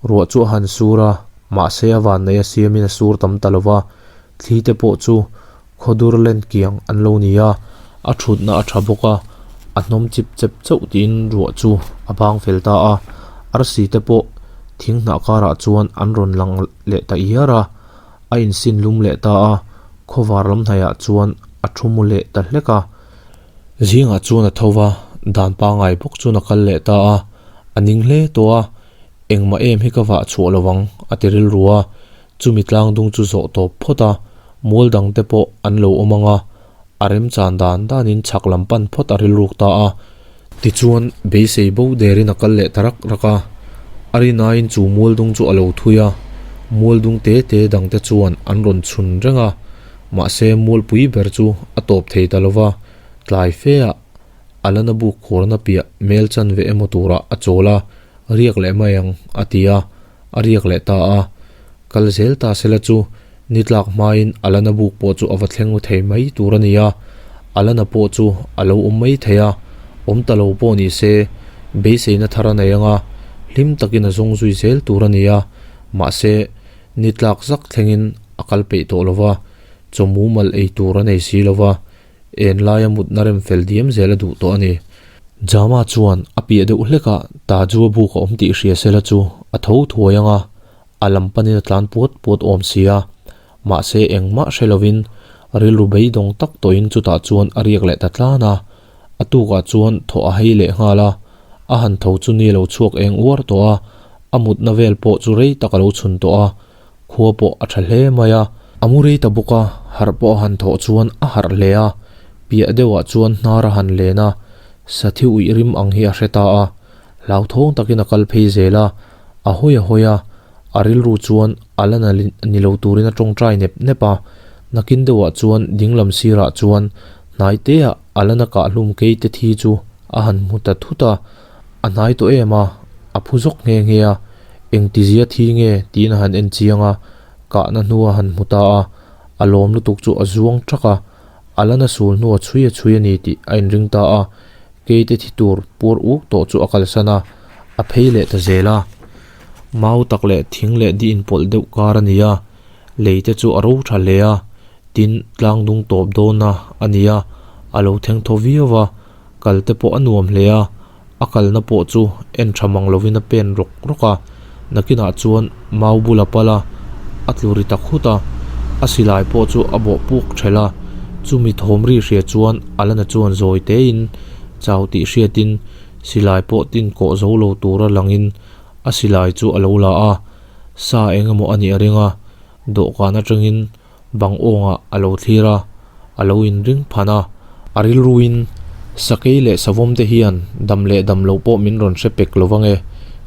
Speaker 1: ruah chu a han sur a, mahse a vanneih a siamin a sur tam ta lo va, thli te pawh chu Khawdur len kiang an lo ni a, a thutna a tha bawk a, a hnawm chip chep chauh tiin ruah chu a bang fel ta a, arsi te pawh thing hnah karah chuan an rawn lang leh ta iar a, a insin lum leh ta a, khawvar lam hnaihah chuan a thu mu leh ta hlek a. Zingah chuan a tho va, dan pangai bawk chuan a kal leh ta a, a ning hle tawh a, engmah em hi ka vah chhuah lo ang a ti rilru a, Chumi tlang dung chu zawh tawp phawt a, mual dang te pawh an lo awm ang a, a remchan dan danin chhak lam pan phawt a rilruk ta a. Tichuan, beisei bo derin a kal leh ta rak rak a, a rinaiin chu mual dung chu a lo thui a, mual dung te te dang te chuan an rawn chhun reng a, mahse mualpui ber chu a tawp thei ta lo va, tlai fe ah a la na buk khuarna piah mel chanve emaw turah a chawl a, riak leh mai ang a ti a. A riak leh ta a, kal zel ta sela chu ni tlak hmain Alana buk pawh chu a va thleng thei mai tur a ni a, Alana pawh chu a lo awm mai thei a, awm ta lo pawh ni se beiseina thar a nei ang a, hlim takin a zawng zui zel tur a ni a, mahse ni tlak zak thlengin a kal peih tawh lo va, chaw mumal ei tur a nei si lo va, En laia mutna rem fel diam zel a duh tawh a ni. Jama chuan a piah deuh hlekah Taju a buk a awm tih hria sela chu a tho thuai ang a, a lam panin a tlan puat puat awm si a. Mahse engmah hre lovin rilru beidawng tak tawhin chutah chuan a riak leh ta tlan a. A tukah chuan thawh a hei leh nghal a, a han tho chu ni lo chhuak eng uar tawh a, a mutna vel pawh chu rei tak a lo chhun tawh a. Khua pawh a tha hle mai a, a mu rei ta bawk a, harh pawh a han thawh chuan a harh hle a, piah deuhah chuan hnar a han len a, sathi uih rim ang hi a hre ta a, hlauthawng takin a kal phei zel a, a hawi a hawi a, a rilru chuan a la na ni lo turin a tawngtai nep nep a, nakin deuhah chuan dinglam sirah chuan hnai teah a la na kahhlum keite thi chu a han hmu ta thut a. A hnai tawh em a, a phu zawk nghe nghe a, engtizia thi nge tiin a han en chiang a, kahna hnu a han hmu ta a, a lawm lutuk chu a zuang thak a, a la na sul hnu a chhui a chhui a ni tih a inring ta a, keite thi tur puar uk tawh chu a kalsan a, a phei leh ta zel a. Mau tak leh thing leh di inpawlh deuh kar a ni a, lei te chu a ro tha hle a, tin tlang dung tawp dawn a a ni a, a lo theng thaw viau a, Kal te pawh a nuam hle a, a kalna pawh chu en tha mang lovin a pen rawk rawk a, nakinah chuan mau bul a pal a, a tlu ri ta khut a, a silai pawh chu a bawh puk thelh a, chumi thawm ri hria chuan Alana chuan zawi tein chau tih hriatin silai pawh tin kawh zo lo tura langin a silai chu a lo la a, sa eng emaw a nih a ring a, dawhkan atangin Bang awngah a lo thlir a, a lo inring phan a. A rilruin, Sakei leh savawm te hian dam leh dam lo pawh min rawn hre pek lo vang e,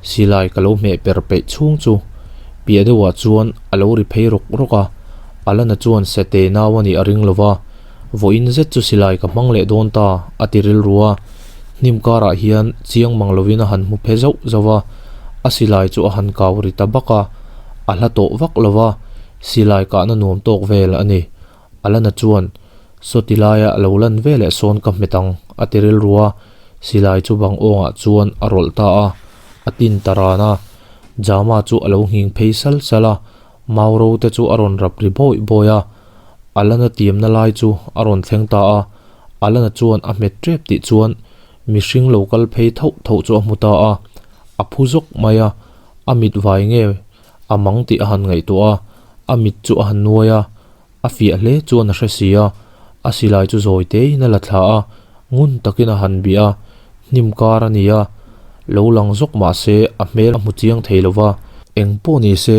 Speaker 1: silai ka lo hmeh per peih chhung chu. Piah deuhah chuan a lo ri phei rawk rawk a, Alana chuan Sete nau a nih a ring lo va, Vawiin zet chu silai ka hmang leh dawn ta, a ti rilru a. Hnim karah hian chiang mang lovin a han hmu phe zauh zauh a, a silai chu a han kau ri ta bak a, a hla tawh vak lo va. Silai kahna nuam tawk vel a ni. Alana chuan, Sawti laia a lo lan ve leh sawn ka hmet ang, a ti rilru a. Silai chu bang awngah chuan a rawlh ta a, a tin ta ran a. Jama chu a lo nghing phei sal sal a, mau ro te chu a rawn rap ri bawi bawi a. Alana tiamna lai chu a rawn thleng ta a, Alana chuan a hmet tep tih chuan mihring lo kal phei thauh thauh chu a hmu ta a, a phu zawk mai a, a mit vai nge A mang tih a han ngaihtuah a, a mit chu a han nuai a, a fiah hle chuan a hre si a, a silai chu zawi tein a la thla a, ngun takin a han bih a, hnim kar a ni a, lo lang zawk mah se a hmel a hmu chiang thei lo va. Eng pawh ni se,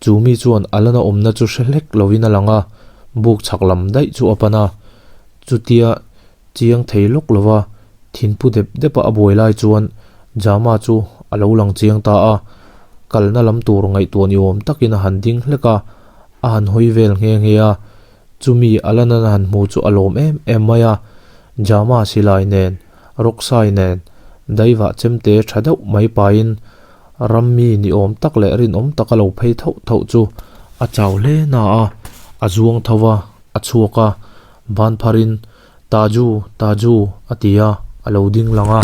Speaker 1: chu mi chuan a lana awmna chu hre hlek lovin a lang a, Buk chhak lam daih chu a pan a, chutia chiang thei lawk lova thinpu dep dep a a buai lai chuan Jama chu a lo lang chiang ta a, kalna lam tur ngaihtuah ni awm takin a han ding hlek a, a han hawi vel nghe nghe a, chumi a la nan a han hmu chu a lawm em em mai a, Jama silai nen, rawksai nen, daivah chemte tha deuh mai pahin Rammi ni awm tak leh rinawm taka lo phei thauh thauh chu a chau hle na a, a zuang tho va, a chhuak a, ban pharin, Taju, Taju, a ti a, a lo ding lang a.